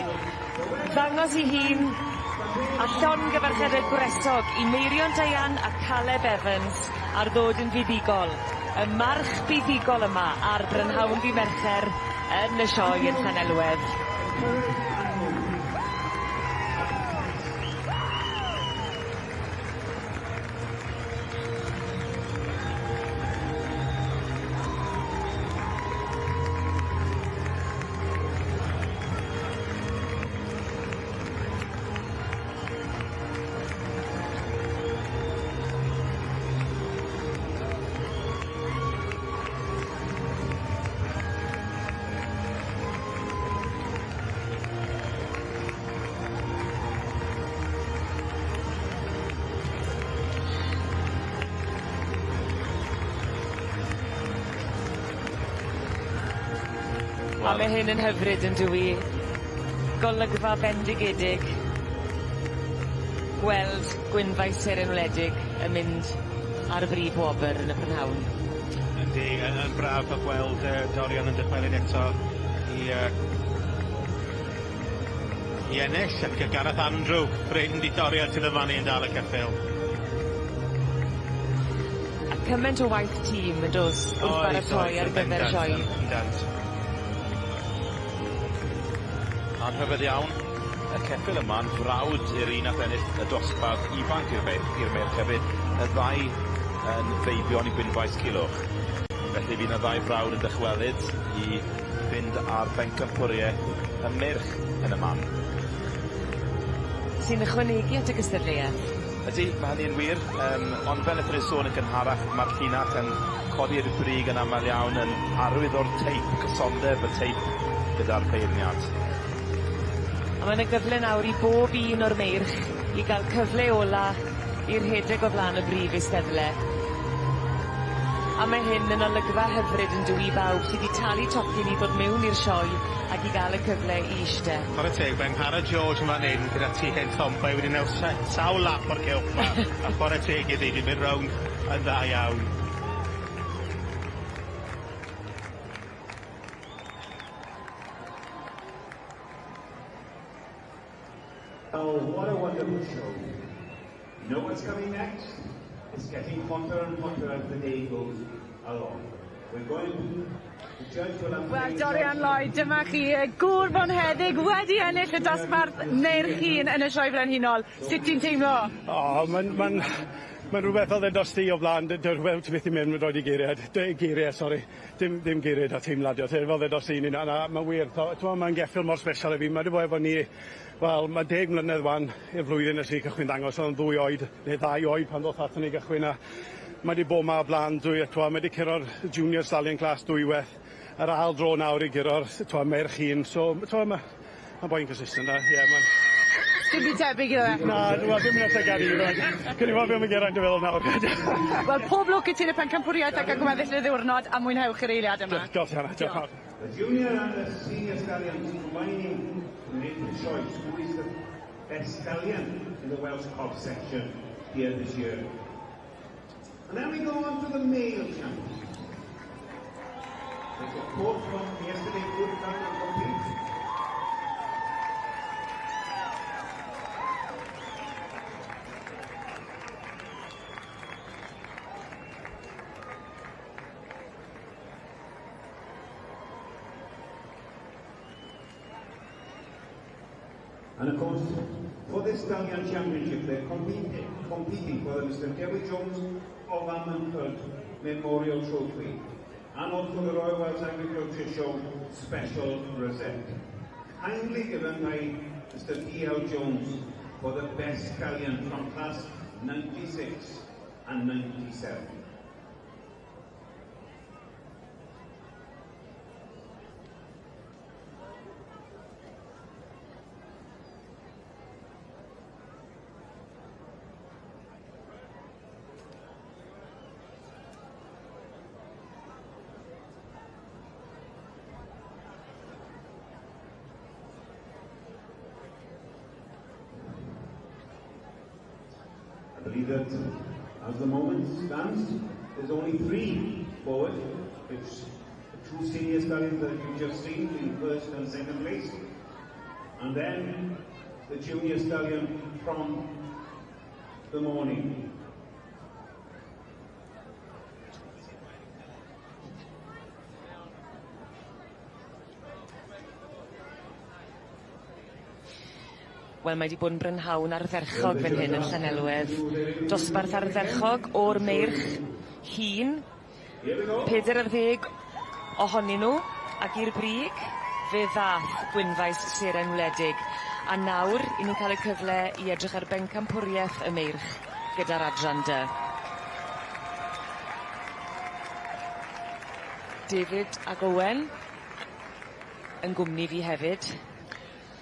ddangos 'i hun a llongyfarchiade gwresog i Meirion Daian a Caleb Evans ar ddod yn fuddugol. Y march buddugol yma ar Brynhawn dy' Mercher yn y sioe yn Llanelwedd. A mae hyn yn hyfryd yn dyw 'i? Golygfa bendigedig. Gweld Gwynfaes Seren Wledig yn mynd ar y brif wobr yn y prynhawn. Yndi, yn braf o gweld Dorian yn dychwelyd eto i ennill ac Gareth Andrew, ffrind i Dorian sydd yn fan yn dal y ceffyl. A cymaint o waith tîm yn does wrth baratoi ar gyfer y sioe. Bendant. A'n rhyfedd iawn, y ceffyl yma'n frawd i'r un nath ennill y dosbarth ifanc i'r meirch hefyd, y ddau yn feibion i Gwynfaes Culhwch. Felly fydd 'na ddau frawd yn dychwelyd i fynd ar bencampwriaeth y meirch yn y man. Sy'n ychwanegu at y gystadleuaeth. Ydy, mae hynny'n wir, ond fel wnaethon ni sôn yn gynharach, mae'r llinach yn codi'r brig yn aml iawn yn arwydd o'r teip, cysondeb y teip gyda'r beirniad. A mae 'na gyfle nawr i bob un o'r meirch i gael cyfle ola i'r rhedeg o flan y brif eisteddle. A mae hyn yn olygfa hyfryd yn dyw i bawb sydd 'di talu tocyn i ddod mewn i'r sioe ac i gael y cyfle i iste. Chwarae teg, mae Angharad George yn fan hyn gyda ti hen Tompai wedi newid sawl lap o'r cylch 'ma. A chwarae teg iddi, 'di mynd rownd yn dda iawn. Oh, what a wonderful show. You know what's coming next? It's getting hotter and hotter as the day goes along. We're going to judge will have Wel, Dorian Lloyd, dyma chi, y gŵr bonheddig wedi ennill y dosbarth meirch hŷn yn y Sioe Frenhinol. Sut ti'n teimlo? O, mae'n ma rhywbeth fel ddedos ti o blaen, rhywbeth ti byth i mynd yn rhoi geiriau, geiriau, sori, dim geiriau da teimlad, fel ddedos ti, na, mae'n wir, mae'n geffyl mor special i fi, mae wedi bod efo ni, wel, mae 10 mlynedd wan i'r flwyddyn ers i cychwyn dangos, oedd yn 2 oed, neu 2 oed pan ddoth aton ni gychwyn, a mae wedi bod ma o blaen dwy, mae wedi curo'r Junior Stallion Class dwywaith, yr ail dro nawr i guro'r meirch hŷn, so, mae'n boi'n consistent, a, ie, mae'n... Dim byd tebyg iddo fe. Na, wel, dim yn llygad i, Cawn ni weld be' ma' Geraint yn feddwl nawr. Wel, pob lwc i ti yn y pencampwriaeth ac yn gweddill y ddiwrnod, a mwynhewch yr eiliad yma. Diolch, Hannah, diolch. The junior and the senior stallions combining to make the choice who is the best stallion in the Welsh Cob section here this year. And then we go on to the male champion. There's a quote from yesterday, good time and complete. And of course, for this Stallion Championship, they're competing for the Mr. Dewi Jones of Ammanford Memorial Trophy and also the Royal Welsh Agriculture Show Special Rosette. Kindly given by Mr. D.L. Jones for the best stallion from class 96 and 97. I believe that as the moment stands, there's only three forward, which the two senior stallions that you've just seen in first and second place, and then the junior stallion from the morning. Wel, mae wedi bod yn brynhawn ardderchog fan hyn yn Llanelwedd. Dosbarth ardderchog o'r meirch hŷn. 40 ohonyn nhw, ac i'r brig, fe ddath Gwynfaes Seren Wledig. A nawr, i ni'n cael y cyfle i edrych ar bencampwriaeth y meirch gyda'r adran D. David ac Owen yn gwmni fi hefyd.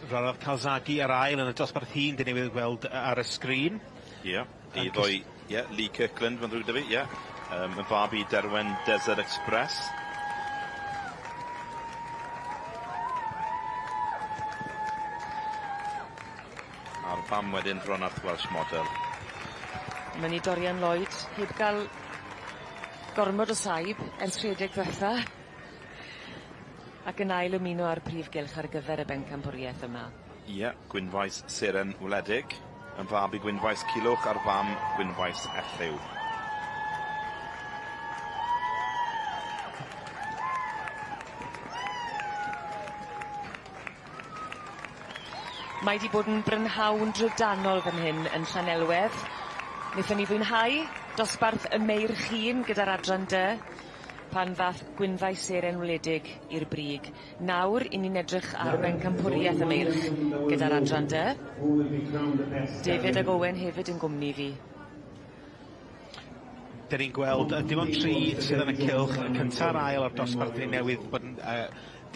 Roedd Calzaghe ar ail yn y dosbarth hŷn, dyn ni wedi gweld ar y sgrin. Ie, yeah, i ddoi, ie, yeah, Lee Kirkland, mae'n ddrwg 'da fi, ie. Yeah. Yn fab i Derwen Desert Express. A'r fam wedyn Fronarth Welsh Model. Mae ni Dorian Lloyd, heb gael gormod o saib ers rhedeg ddiwetha. Ac yn ail ymuno â'r prif gylch ar gyfer y bencampwriaeth yma. Ie, yeah, Gwynfaes Seren Wledig, yn fab i Gwynfaes Culhwch a'r fam Gwynfaes Elliw. Mae wedi bod yn brynhawn drydanol fan hyn yn Llanelwedd. Wnaethon ni fwynhau dosbarth y meirch hŷn gyda'r adran D pan ddath Gwynfaes Seren Wledig i'r brig. Nawr, i ni'n edrych ar bencampwriaeth y meirch gyda'r adran D. David ag Owen hefyd yn gwmni fi. Dyn ni'n gweld dim ond tri sydd yn y cylch, y cynta a'r ail o'r dosbarth ni newydd bod yn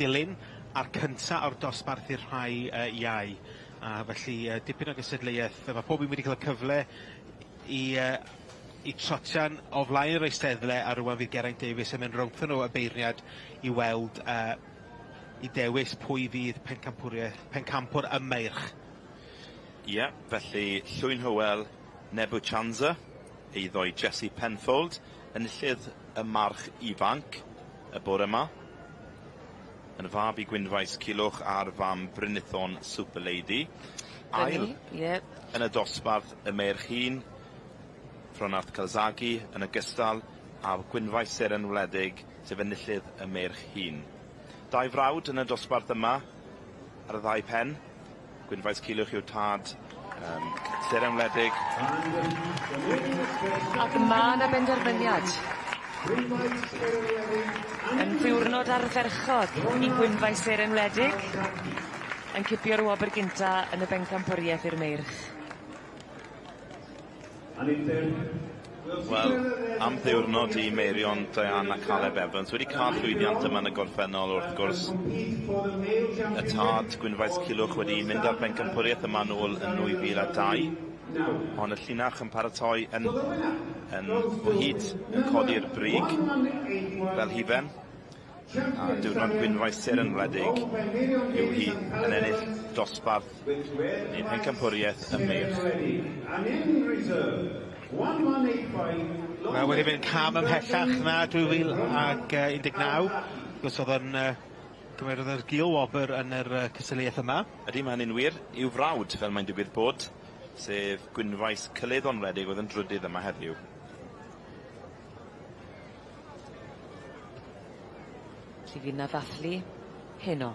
dilyn, a'r cynta o'r dosbarth i'r rhai iau. A felly dipyn o gystadleuaeth. Mae pob un wedi cael y cyfle i trotian o flaen yr eisteddle, a rwan fydd Geraint Davies yn mynd rownd nhw y beirniad i weld i dewis pwy fydd pencampwr y meirch. Ie, yeah, felly Llwyn Hywel, Nebu Chanza, eiddo i Jesse Penfold, enillydd y march ifanc y bore yma. Yn fab i Gwynfaes Culhwch a'r fam Brynithon Super Lady. Ail yn y dosbarth y meirch hŷn, Fronarth Calzaghe yn ogystal â Gwynfaes Seren Wledig, sef enillydd y meirch hŷn. Dau frawd yn y dosbarth yma ar y ddau pen. Gwynfaes Culhwch yw'r tad, Seren Wledig. Ac ma' 'na benderfyniad. Yn ddiwrnod ardderchog i Gwynfaes Seren Wledig, yn cipio'r wobr gynta yn y bencampwriaeth i'r meirch. And if there Wel, am ddiwrnod i Meirion, Diana Caleb Evans wedi cael llwyddiant yma yn y gorffennol wrth gwrs. Y tad Gwynfaes Culhwch wedi mynd ar bencampwriaeth yma nôl yn 2002. Ond y llinach yn paratoi yn, yn o hyd yn codi'r brig fel hufen. A diwrnod Gwynfaes Seren Wledig yw hi yn ennill dosbarth neu pencampwriaeth y meirch. Mae wedi mynd cam ymhellach na 2019. Gwrs oedd yn cymerodd yr gil wobr yn yr cystadleuaeth yma. Ydy, mae hynny'n wir. I'w frawd, fel mae'n digwydd bod, sef Gwynfaes Cyledd Wledig oedd yn drydydd yma heddiw. Felly fydd 'na ddathlu heno.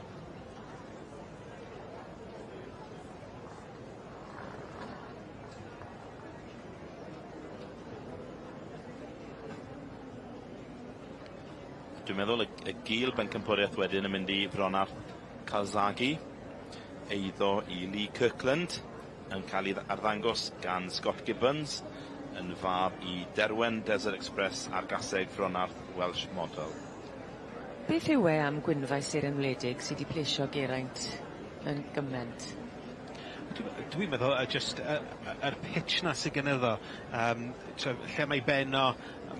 Dwi'n meddwl y, y gil bencampwriaeth wedyn yn mynd i Fronarth Calzaghe, eiddo i Lee Kirkland, yn cael ei arddangos gan Scott Gibbons, yn fab i Derwen Desert Express a'r gaseg Fronarth Welsh Model. Beth yw e am Gwynfaes Seren Wledig sydd wedi plesio Geraint yn gyment? Dwi'n meddwl jyst yr pitch 'na sy gynno fo, lle mae ben o,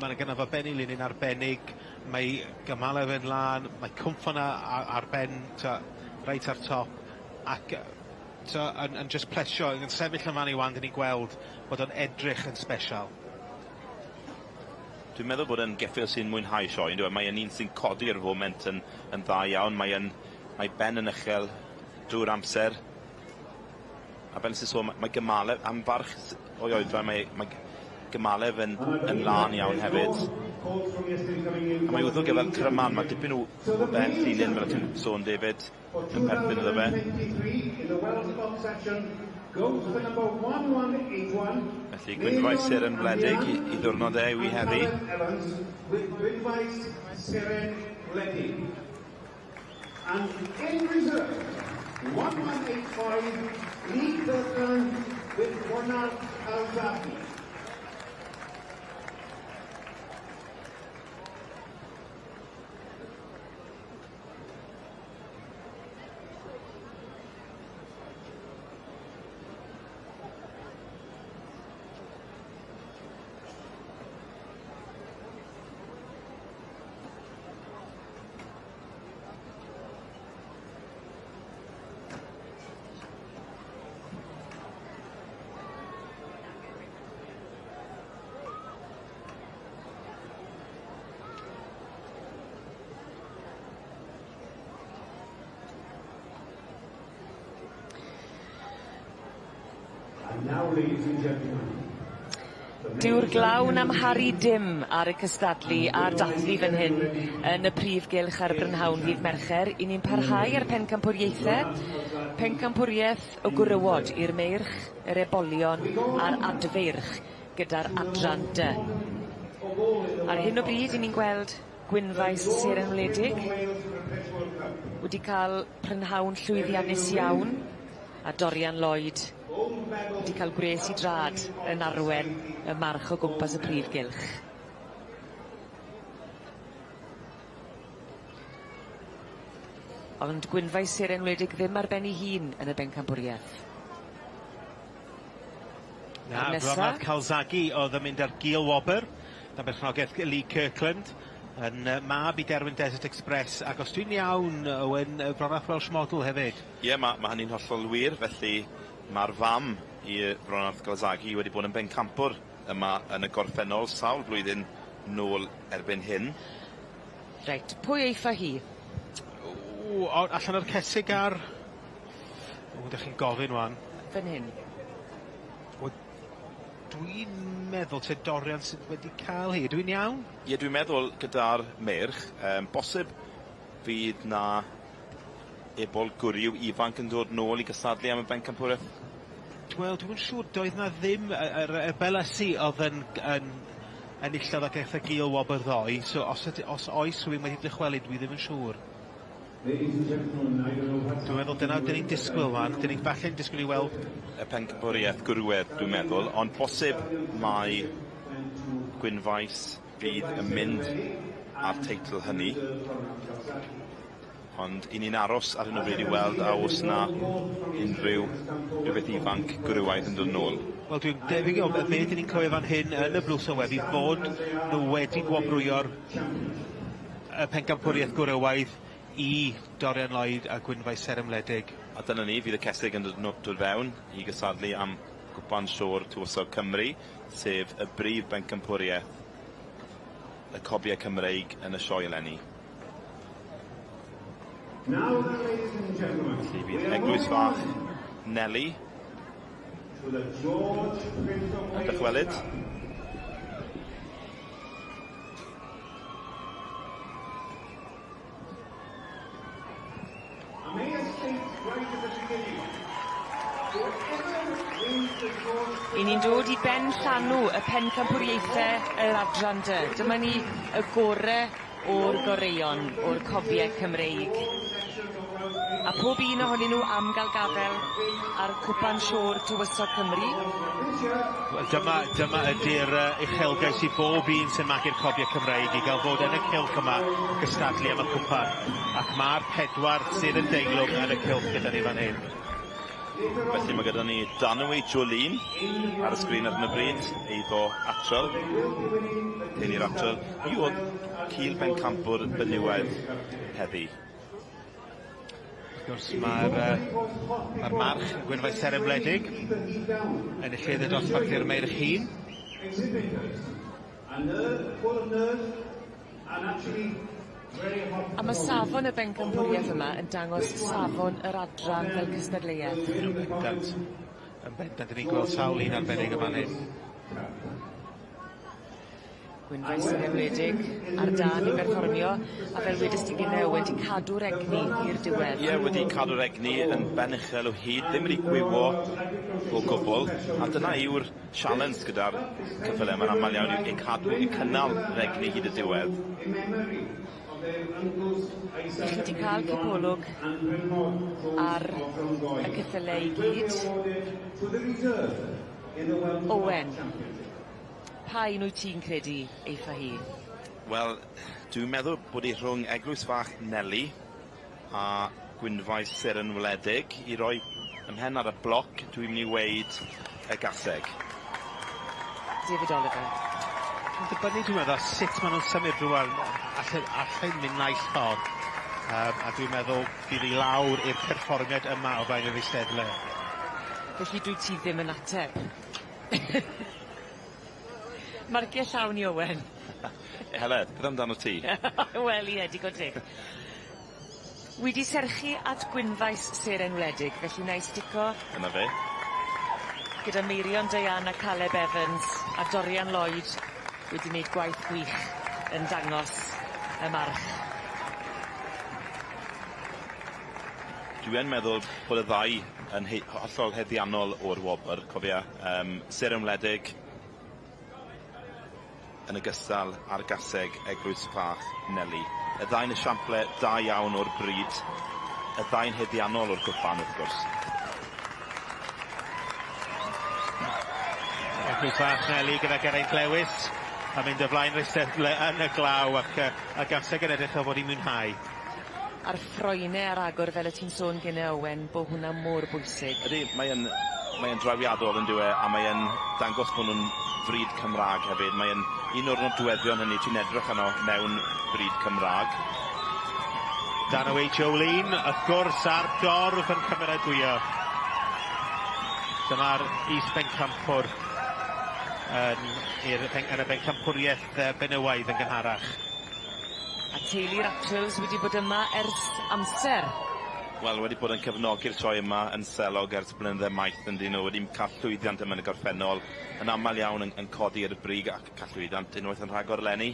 ma' gynno fo ben ei linyn arbennig, mae gymale fe'n lan, mae cwmffon ar ben reit ar top, ac yn jyst plesio, yn sefyll yn fan 'i wan, 'dyn ni'n gweld bod o'n edrych yn sbesial. Dwi'n meddwl bod e'n geffyl sy'n mwynhau sioe, yndyw e? Mae e'n un sy'n codi'r foment yn dda iawn, mae ben yn uchel drwy'r amser. A fel nes i sôn, mae gymale, am farch o'i oedran, mae gymale fe'n yn lân iawn hefyd. A mae wddwg e fel cryman, mae dipyn o ben llinyn, fel ti'n sôn, David, yn perthyn iddo fe. Felly Gwynfaes Seren Wledig i ddiwrnod e yw i heddi. Gwynfaes Seren Wledig. And in reserve, 1185, Lee Kirkland with Ronald Calzaghe. Dyw'r glaw amharu dim ar y cystadlu a'r dathlu fan hyn yn y prif gylch ar y brynhawn ddydd Mercher. 'Yn ni'n parhau ar pencampwriaethe. Pencampwriaeth y gwrywod i'r meirch, yr ebolion a'r adfeirch gyda'r adran dy. Ar hyn o bryd 'yn ni'n gweld Gwynfaes Seren Wledig wedi cael prynhawn llwyddiannus iawn, a Dorian Lloyd wedi cael gwres i drad yn arwen y march o gwmpas y prif gylch. Ond Gwynfaes Seren Wledig ddim ar ben ei hun yn y bencampwriaeth. Na, Ronald Calzaghe oedd yn mynd ar gil wobr, dan berchnogaeth Lee Kirkland, yn mab i Derwyn Desert Express, ac os dwi'n iawn, Owen, Bronarth Welsh Model hefyd. Ie, yeah, ma hynny'n hollol wir, felly mae'r fam i Ronald Calzaghe wedi bod yn bencampwr yma yn y gorffennol, sawl blwyddyn nôl erbyn hyn. Reit, pwy eitha hi? O, allan o'r cesig ar... O, ydych chi'n gofyn wan. Fan hyn. O, dwi'n meddwl te Dorian sydd wedi cael hi. Dwi'n iawn? Ie, dwi'n meddwl gyda'r meirch, bosib fydd na ebol gwryw ifanc yn dod nôl i gystadlu am y bencampwriaeth. Wel, dwi'n siŵr, doedd na ddim y Belasi oedd yn enillodd ac eitha gil wobr ddoe, so os oes rhywun wedi dychwelyd, dwi ddim yn siŵr. Dwi'n meddwl dyna dyn ni'n disgwyl wan, dyn ni'n falle'n disgwyl i weld y pencampwriaeth gwrywedd, dwi'n meddwl, ond posib mae Gwynfaes fydd yn mynd â'r teitl hynny. Ond 'yn ni'n aros ar hyn o bryd i weld a o's 'na unrhyw rhywbeth ifanc gwrywaidd yn dod nôl. Wel dwi'n debyg o be' 'dyn ni'n clywed fan hyn yn y Blue Web i bod nhw wedi gwobrwyo'r y pencampwriaeth gwrywaidd i Dorian Lloyd a Gwynfaes Seren Wledig. A dyna ni, fydd y cesig yn dod, dod fewn i gysadlu am Gwpan Siôr Tywysog Cymru, sef y brif bencampwriaeth y cobiau Cymreig yn y sioe eleni. Felly fydd Eglwys Fach Neli yn dychwelyd. 'Yn ni'n dod i ben llanw y pencampwriaethe yr adran dy. Dyma ni y gore o'r goreuon o'r cobie Cymreig. A pob un ohonyn nw am ga'l gafel ar cwpan Siôr Tywysog Cymru. Wel dyma dyma ydi'r yy uchelgais i bob un sy'n magu'r cobie Cymreig i ga'l fod yn y cylch yma gystadlu am y cwpan. Ac ma'r pedwar sydd yn deilwng yn y cylch gyda ni fan hyn. Felly mae gyda ni Danwy Jolene ar y sgrin ar hyn o bryd, eiddo Atrol, teulu'r Atrol, hi oedd cil bencampwr benywaidd heddi. Wrth gwrs mae'r yy ma'r march Gwynfaes Seren Wledig yn enillydd y dosbarth i'r meirch hŷn. A ma' safon y bencampwriaeth yma yn dangos safon yr adran fel cystadleuaeth. Yn bendant. Yn bendant, 'dyn ni'n gweld sawl un arbennig yn fan hyn. Gwynfaes Seren Wledig ar dân i berfformio a fel wedest ti gynne Owen 'di cadw'r egni i'r diwedd. Ie wedi cadw'r egni yn ben uchel o hyd, ddim wedi gwywo o gwbwl, a dyna yw'r sialens gyda'r ceffyle, mae'n amal iawn yw eu cadw, eu cynnal yr egni hyd y diwedd. Chi 'di ca'l cipolwg ar y ceffyle i gyd. Owen, pa un wyt ti'n credu eitha hi? Wel, dwi'n meddwl bod hi rhwng Eglwys Fach Neli a Gwynfaes Seren Wledig i roi ymhen ar y bloc, dwi'n mynd i weud y gaseg. David Oliver. Mae'n dibynnu dwi'n meddwl ar sut ma' nw'n symud rŵan alle alle mynd naill ffordd yym a dwi'n meddwl bydd 'i lawr i'r perfformiad yma o flaen yr Eisteddle. Felly dwyt ti ddim yn ateb. Marcie llawn i Owen. Heledd, beth amdano ti? Wel ie, digon teg. Wi 'di serchu at Gwynfaes Seren Wledig, felly na'i stico... Dyna fe. ...gyda Meirion Dyan a Caleb Evans a Dorian Lloyd wedi neud gwaith gwych yn dangos y march. Dwi yn meddwl bod y ddau yn hei- hollol heddiannol o'r wobr, cofia, yym Seren Wledig yn ogystal â'r gaseg Eglwys Fach Neli. Y ddau'n esiample da iawn o'r bryd, y ddau'n heddiannol o'r gwpan wrth gwrs. Eglwys Fach Neli gyda Geraint Lewis a mynd o flaen yr Eisteddle yn y glaw ac yy y gaseg yn edrych fel bod 'i'n mwynhau. A'r ffroene ar agor fel y ti'n sôn gynne Owen bo' hwnna mor bwysig. Ydi mae yn mae yn drawiadol on'd yw e a mae yn dangos bo' nw'n fryd Cymra'g hefyd mae yn un o'r nodweddion hynny ti'n edrych arno mewn bryd Cymra'g. Danaway Jolene wrth gwrs a'r dorf yn cymeradwyo. Dyma'r is-bencampwr yn i'r pen- yn y bencampwriaeth yy benywaidd yn gynharach. A teulu'r Atwells wedi bod yma ers amser. Wel wedi bod yn cefnogi'r sioe yma yn selog ers blynydde maith yndyn nw wedi ca'l llwyddiant yma yn y gorffennol yn amal iawn yn yn codi ar y brig ac ca'l llwyddiant unwaith yn rhagor eleni.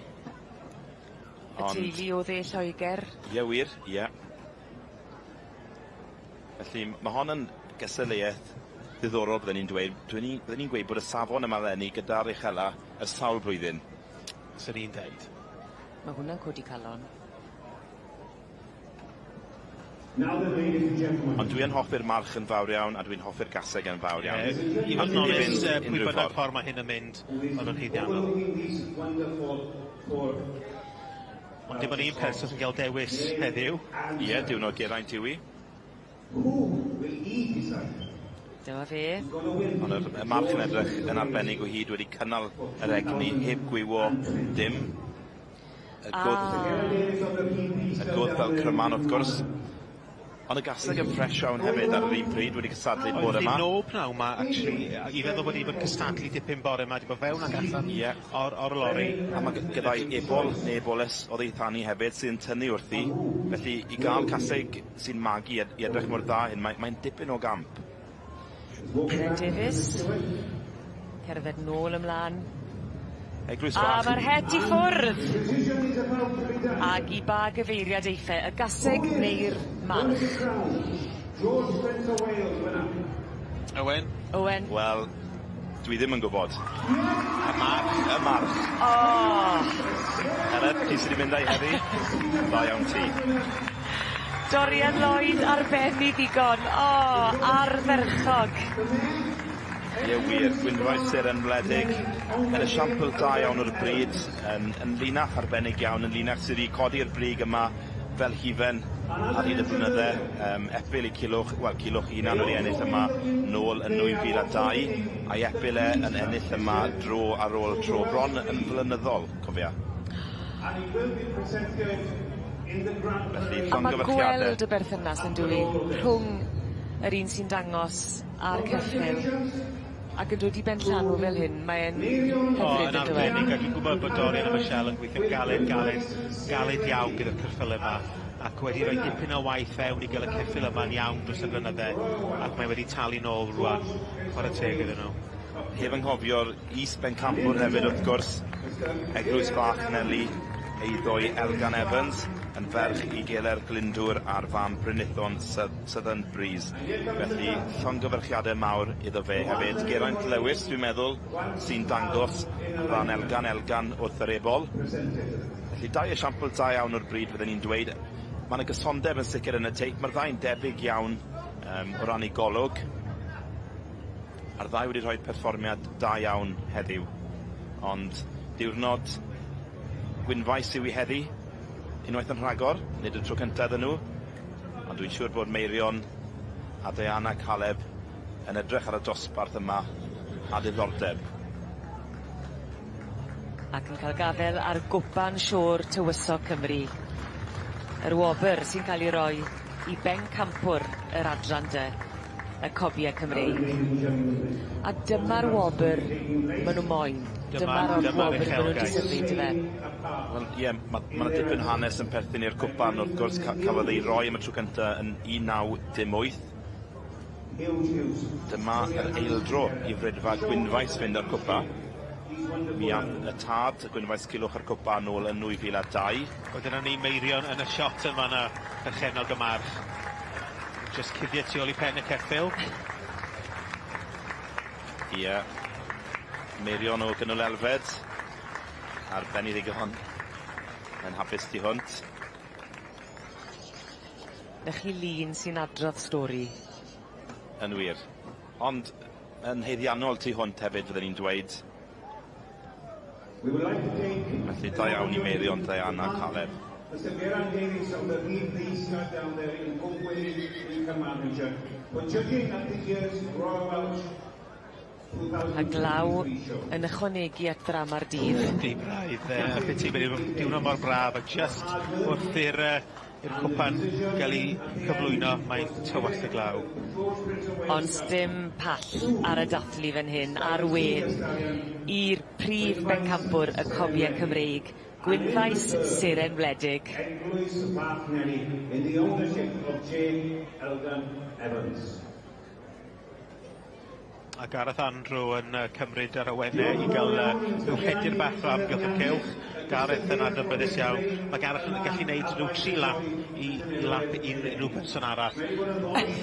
Y teulu o dde Lloeger. Ie wir, ie. Felly ma' hon yn gystadleuaeth ddiddorol bydden i'n dweud. Dwi'n i bydden i'n gweud bod y safon yma eleni gyda'r uchela ers sawl blwyddyn. Swn i'n deud. Ma' hwnna'n codi calon. Ond dwi yn hoffi'r march yn fawr iawn, a dwi'n hoffi'r gaseg yn fawr iawn. I fod yn onest, pwy bynnag ffordd mae hyn yn mynd, oedd o'n haeddiannol. Ond dim ond un person sy'n cael dewis heddiw. Ie, diwrnod Geraint yw i. Dyma fe. Ond y march yn edrych yn arbennig o hyd, wedi cynnal yr egni, heb gwywo dim. Y gwddf fel cryman, wrth gwrs. Ond y gaseg yn ffres iawn hefyd ar yr un pryd, wedi cystadlu bore yma. Oedd hi'n pnawn yma, actually, i feddwl bod hi wedi cystadlu dipyn bore yma, wedi bod fewn ac allan o'r lori. A mae gyda'i ebol neu eboles oddi thani hefyd sy'n tynnu wrthi. Felly i gael caseg sy'n magu i edrych mor dda hyn, mae'n dipyn o gamp. Geraint Davies, cerdded nôl ymlaen. Eglwys A Fach. Mae'r het i ffwrdd. Ag i ba gyfeiriad eiff e, y gaseg neu'r march? Owen? Owen. Wel, dwi ddim yn gwybod. Y march. Y march. Oh. Heledd, ti sydd wedi mynd â'i heddi? Da iawn ti. Dorian Lloyd arbennig ddigon. O, oh, ardderchog. Ie wir, Gwynfaes Seren Wledig yn esiampl da iawn o'r bryd, yn linach arbennig iawn, yn linach sydd wedi codi'r brig yma fel hufen ar hyd y blynydde. Epil i Culhwch, wel, Culhwch hunan wedi ennill yma nôl yn 2002, a'i epil e yn ennill yma dro ar ôl tro, bron yn flynyddol, cofia. Felly, A mae llongyfarchiadau. Gweld y berthynas yn dwy rhwng yr un sy'n dangos a'r ceffyl ac yn dod i ben llanw fel hyn, mae'n O, hyfryd yn yn dyw e? arbennig, a dwi'n gwybod bod Dorian a Michelle yn gweithio galed, galed, galed iawn gyda'r ceffyl yma, ac wedi rhoi dipyn o waith fewn i gael y ceffyl yma'n iawn dros y blynydde, ac mae wedi talu nôl rwan, chwarae teg iddyn nhw. Heb anghofio'r is-bencampwr hefyd, wrth gwrs, Eglwys Fach Neli, eiddo i Elgan Evans, yn ferch i Geler Glyndwr a'r fam Brynithon Southern Breeze. Felly, llongyfarchiadau mawr iddo fe hefyd. Geraint Lewis, dwi'n meddwl, sy'n dangos ran Elgan wrth yr ebol. Felly, dau esiampl da iawn o'r bryd, fydden ni'n dweud. Mae yna gysondeb yn sicr yn y teip. Mae'r ddau'n debyg iawn o ran ei golwg. A'r ddau wedi rhoi perfformiad da iawn heddiw. Ond diwrnod Gwynfaes yw i heddi, unwaith yn rhagor, nid y tro cyntaf iddyn nhw. Ond dwi'n siŵr bod Meirion a Diana Caleb yn edrych ar y dosbarth yma a diddordeb. Ac yn cael gafel ar gwpan Siôr Tywysog Cymru. Yr wobr sy'n cael ei roi i bencampwr yr adran de, y Cobiau Cymreig. A dyma'r wobr maen nhw moyn. Dyma'r Dyma'r wobr maen nhw'n uchelgais. deserve, dyfe. Wel, ie, ma 'na dipyn o hanes yn perthyn i'r cwpan, wrth gwrs, cafodd ei roi am y tro cynta yn 1918. Dyma yr eildro i Fridfa Gwynfaes fynd â'r cwpa. Mi ath y tad, y Gwynfaes Culhwch, â'r cwpa nôl yn 2002. Wedyn ni Meirion yn y shot yn fanna, perchennog y march. Just cuddio tu ôl i pen y ceffyl. Ie. Meirion o Gynwyl Elfed. Ar ben ei ddigon. Yn hapus tu hwnt. 'Na chi lun sy'n adrodd stori. Yn wir. Ond yn haeddiannol tu hwnt hefyd, fydden ni'n dweud. Felly da iawn i Meirion, Diana, Caleb. Mr. Geraint Davies of the Rhyd Stud down there in Cwmgwili in Carmarthenshire for judging at this year's Royal Welsh A glaw 2023 show. yn ychwanegu at ddrama'r dydd. Di braidd, a beth ti'n mynd, diwrnod mor braf, a just wrth i'r cwpan gael ei cyflwyno, mae'n tywallt y glaw. Ond dim pall ar y dathlu fan hyn, ar wedd i'r prif bencampwr y Cobiau Cymreig, Gwynfaes Seren Wledig. Eglwys Fach Neli in the ownership of J. Elgan Evans. A Gareth Andrew yn cymryd yr awenau i gael rhyw rhedyr bach o amgylch y cylch. Gareth yn adnabyddus iawn. Mae Gareth yn gallu gwneud rhyw 3 lap i lap i unrhyw person arall.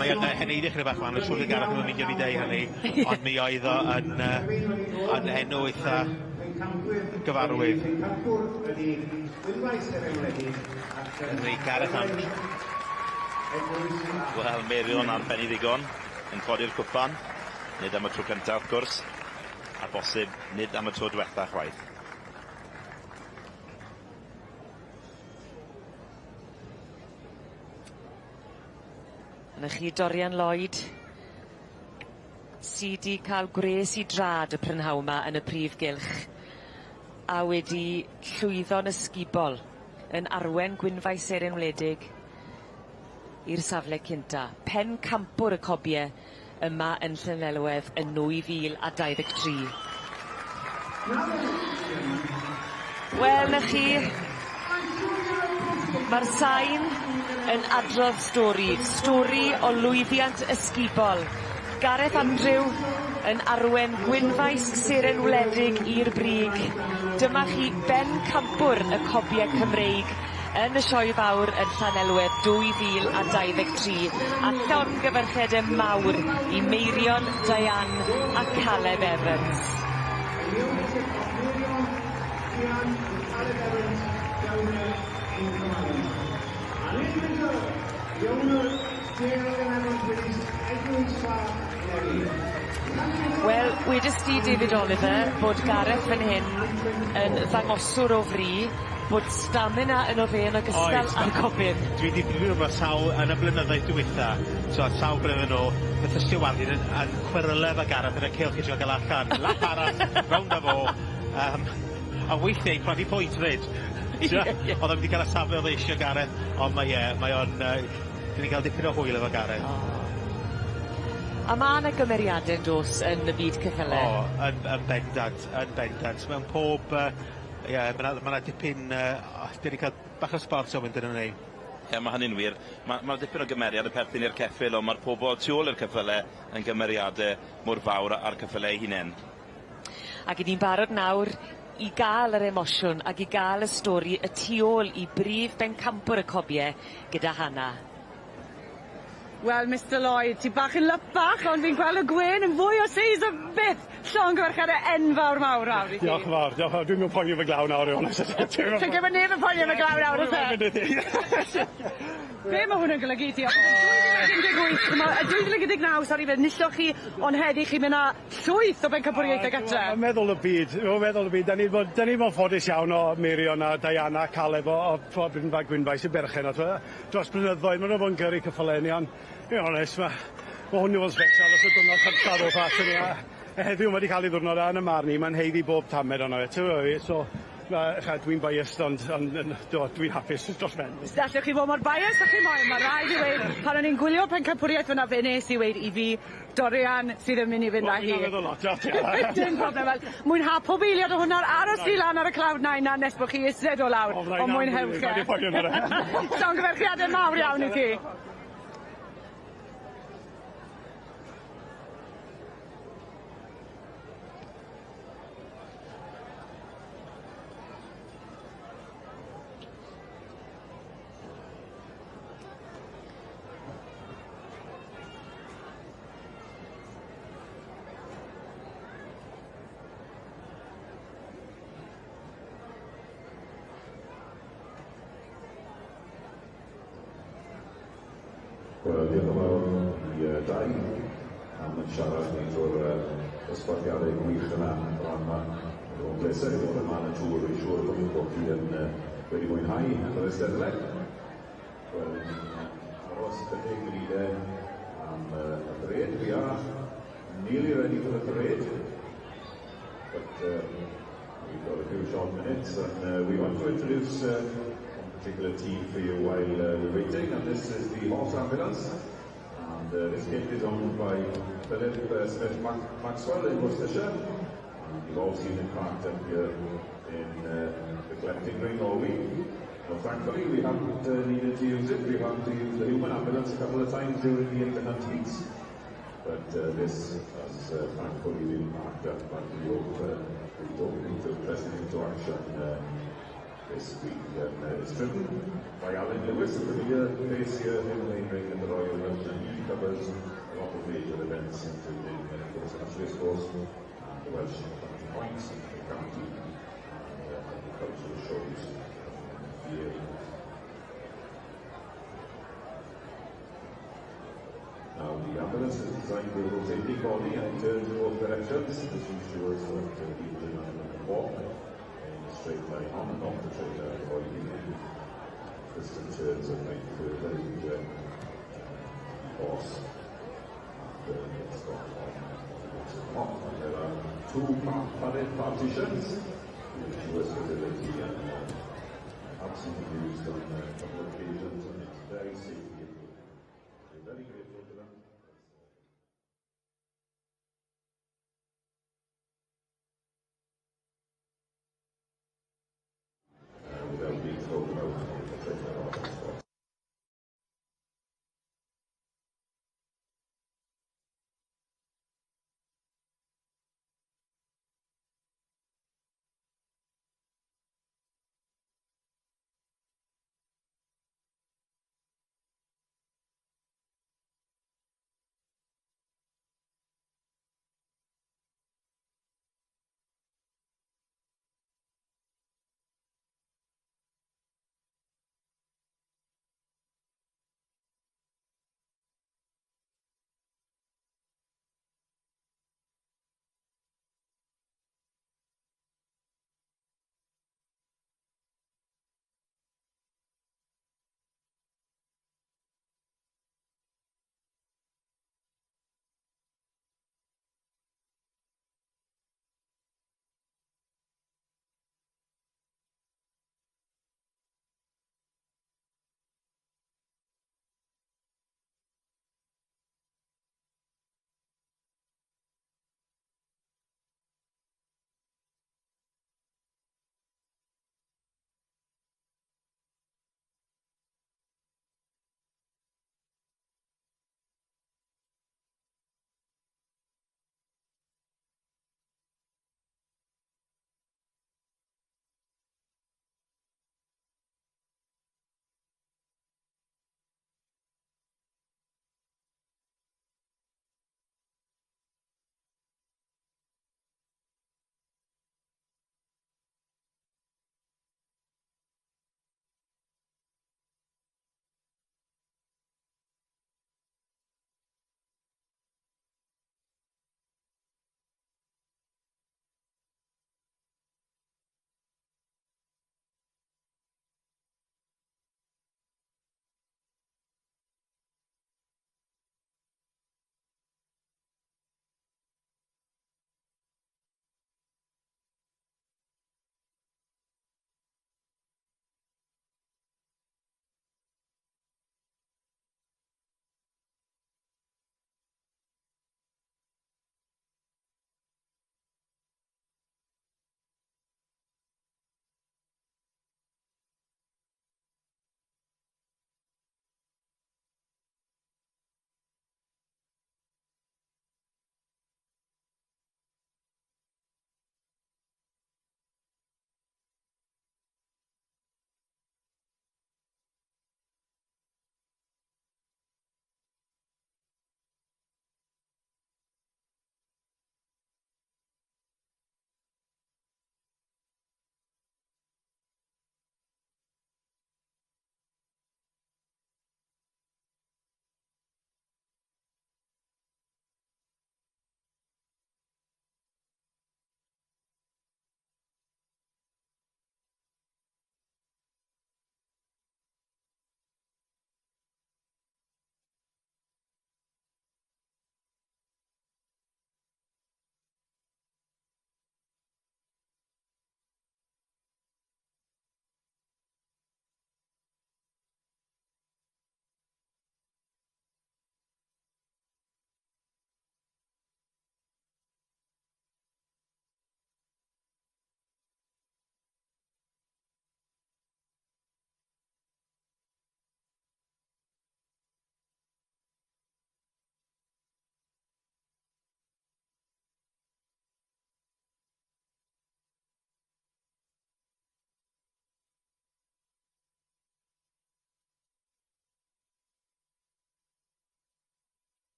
Mae yn heneiddio chydig bach wahanol, siŵr bod Gareth yn mynd i ddeud hynny, ond mi oedd o yn enw eitha gyfarwydd. Ydy Gareth Andrew. Wel, Meirion ar ben ei ddigon yn codi'r cwpan. Nid am y tro cyntaf, wrth gwrs, a bosib nid am y tro diwetha chwaith. 'Na chi Dorian Lloyd sy 'di ca'l gwres i drad y prynhaw 'ma yn y prif gylch a wedi llwyddo'n ysgubol yn arwen Gwynfaes Seren Wledig i'r safle cynta. Pencampwr y cobie yma yn Llanelwedd yn 2023. Wel, 'na chi. Ma'r sain yn adrodd stori, stori o lwyddiant ysgubol. Gareth Andrew yn arwen Gwynfaes Seren Wledig i'r brig. Dyma chi bencampwr y cobie Cymreig yn y sioe fawr yn Llanelwedd 2023 a llongyfarchiade mawr i Meirion, Diane a Caleb Evans. Wel, wedes di David Oliver bod Gareth fan hyn yn ddangoswr o fri, bod stamina yno fe yn ogystal â'r copyn. Dwi 'di dwi 'di sawl yn y blynyddoedd diwetha, so sawl blynedd yn ôl, nath y stiwardiaid yn cweryla efo Gareth yn y cylch i trio ga'l allan. Lap arall, rownd â fo. A weithie i codi pwynt 'fyd. Ie ie. O'dd o'm 'di ca'l y safle o'dd e isie Gareth, on' mae ie, mae o'n 'dyn ni'n ga'l dipyn o hwyl efo Gareth. O. A ma' 'na gymeriade yndos yn y byd ceffyle. O, yn bendant, yn bendant. Mewn pob ie, ma' 'na dipyn o, 'dyn ni ca'l bach o sbort o fynd yno ni. Ie, ma' hynny'n wir. Ma' dipyn o gymeriad yn perthyn i'r ceffyl, ond ma'r pobol tu ôl i'r ceffyle yn gymeriade mor fawr â'r ceffyle eu hunen. Ac 'yn ni'n barod nawr i ga'l yr emosiwn ag i ga'l y stori y tu ôl i brif bencampwr y cobie gyda Hannah. Wel, Mr Lloyd, ti bach yn lypach, ond fi'n gweld y gwên yn fwy o seis o byth. Llongyfarchiade enfawr mawr mawr i ti. Diolch yn fawr, diolch yn fawr. Dwi'm yn poeni am y glaw nawr i onest. Fi'n gwybod neb yn poeni am y glaw nawr, o's e? Be ma' hwn yn golygu i ti? 2018, ch'mo' 2019, sori, fe nilloch chi, ond heddi chi'n mynd â llwyth o bencampwriaethau gatre. Ma'n meddwl y byd, ma'n meddwl y byd. 'Dan ni bod, 'dan ni mor ffodus iawn o Meirion a Diana a Caleb o Brynfa Gwynfaes y berchen a t'mo' dros blynyddoedd ma' nw fod yn gyrru ceffyle ni on' i onest ma' hwn i fod yn special os y diwrnod cyntaf o fas ni a heddiw ma' 'di ca'l 'i ddiwrnod a yn 'y marn i ma'n haeddu bob tamed ono fe t'mo' fi so ma' dwi'n biased ond yn do dwi'n hapus dros ben. Gallwch chi fod mor biased â chi moyn, ma' raid i weud pan o'n i'n gwylio pencampwriaeth fyna fe nes i weud i fi Dorian sydd yn mynd i fynd â hi. Wel fi'n meddwl lot o ti. Dim problem wel mwynha pob eiliad o hwnna aros di lan ar y cloud nine 'na nes bo' chi isted o lawr. Ond mwynhewch e. Llongyfarchiade mawr iawn i ti. Wel, diolch yn fawr i Dai am yn siarad ni drwy'r dosbarthiadau gwych yna rhan yma. Mae'n bleser i fod yma yn y tŵr. Rwy'n siŵr bod chi yn wedi mwynhau yr eisteddle. Wel, aros chydig munudau am y parade. We are nearly ready for the parade. But we've got a few short minutes and we want to introduce one particular team for you while we're waiting, and this is the horse ambulance. And this kit is owned by Philip Smith Maxwell in Worcestershire. And you've all seen it parked up here in the collecting ring all week. Now, thankfully, we haven't needed to use it. We've had to use the human ambulance a couple of times during the interhunt heats. But this has thankfully been parked up, and we hope we don't need to press it into action this week. And it's driven by Alan Lewis, a familiar face here in the main ring at the Royal Welsh, and he covers a lot of major events, including, of course, the National Racecourse and the Welsh County Points, the county and agricultural shows here. Now, the ambulance is designed with a rotating body and it turns in both directions. This ensures that the injured animal can walk in a straight line on and off the trailer, avoiding any twists and turns that might further injure the horse after it's got on off. And there are two padded partitions to ensure stability, and I've seen it used on a couple of occasions and it's very safe.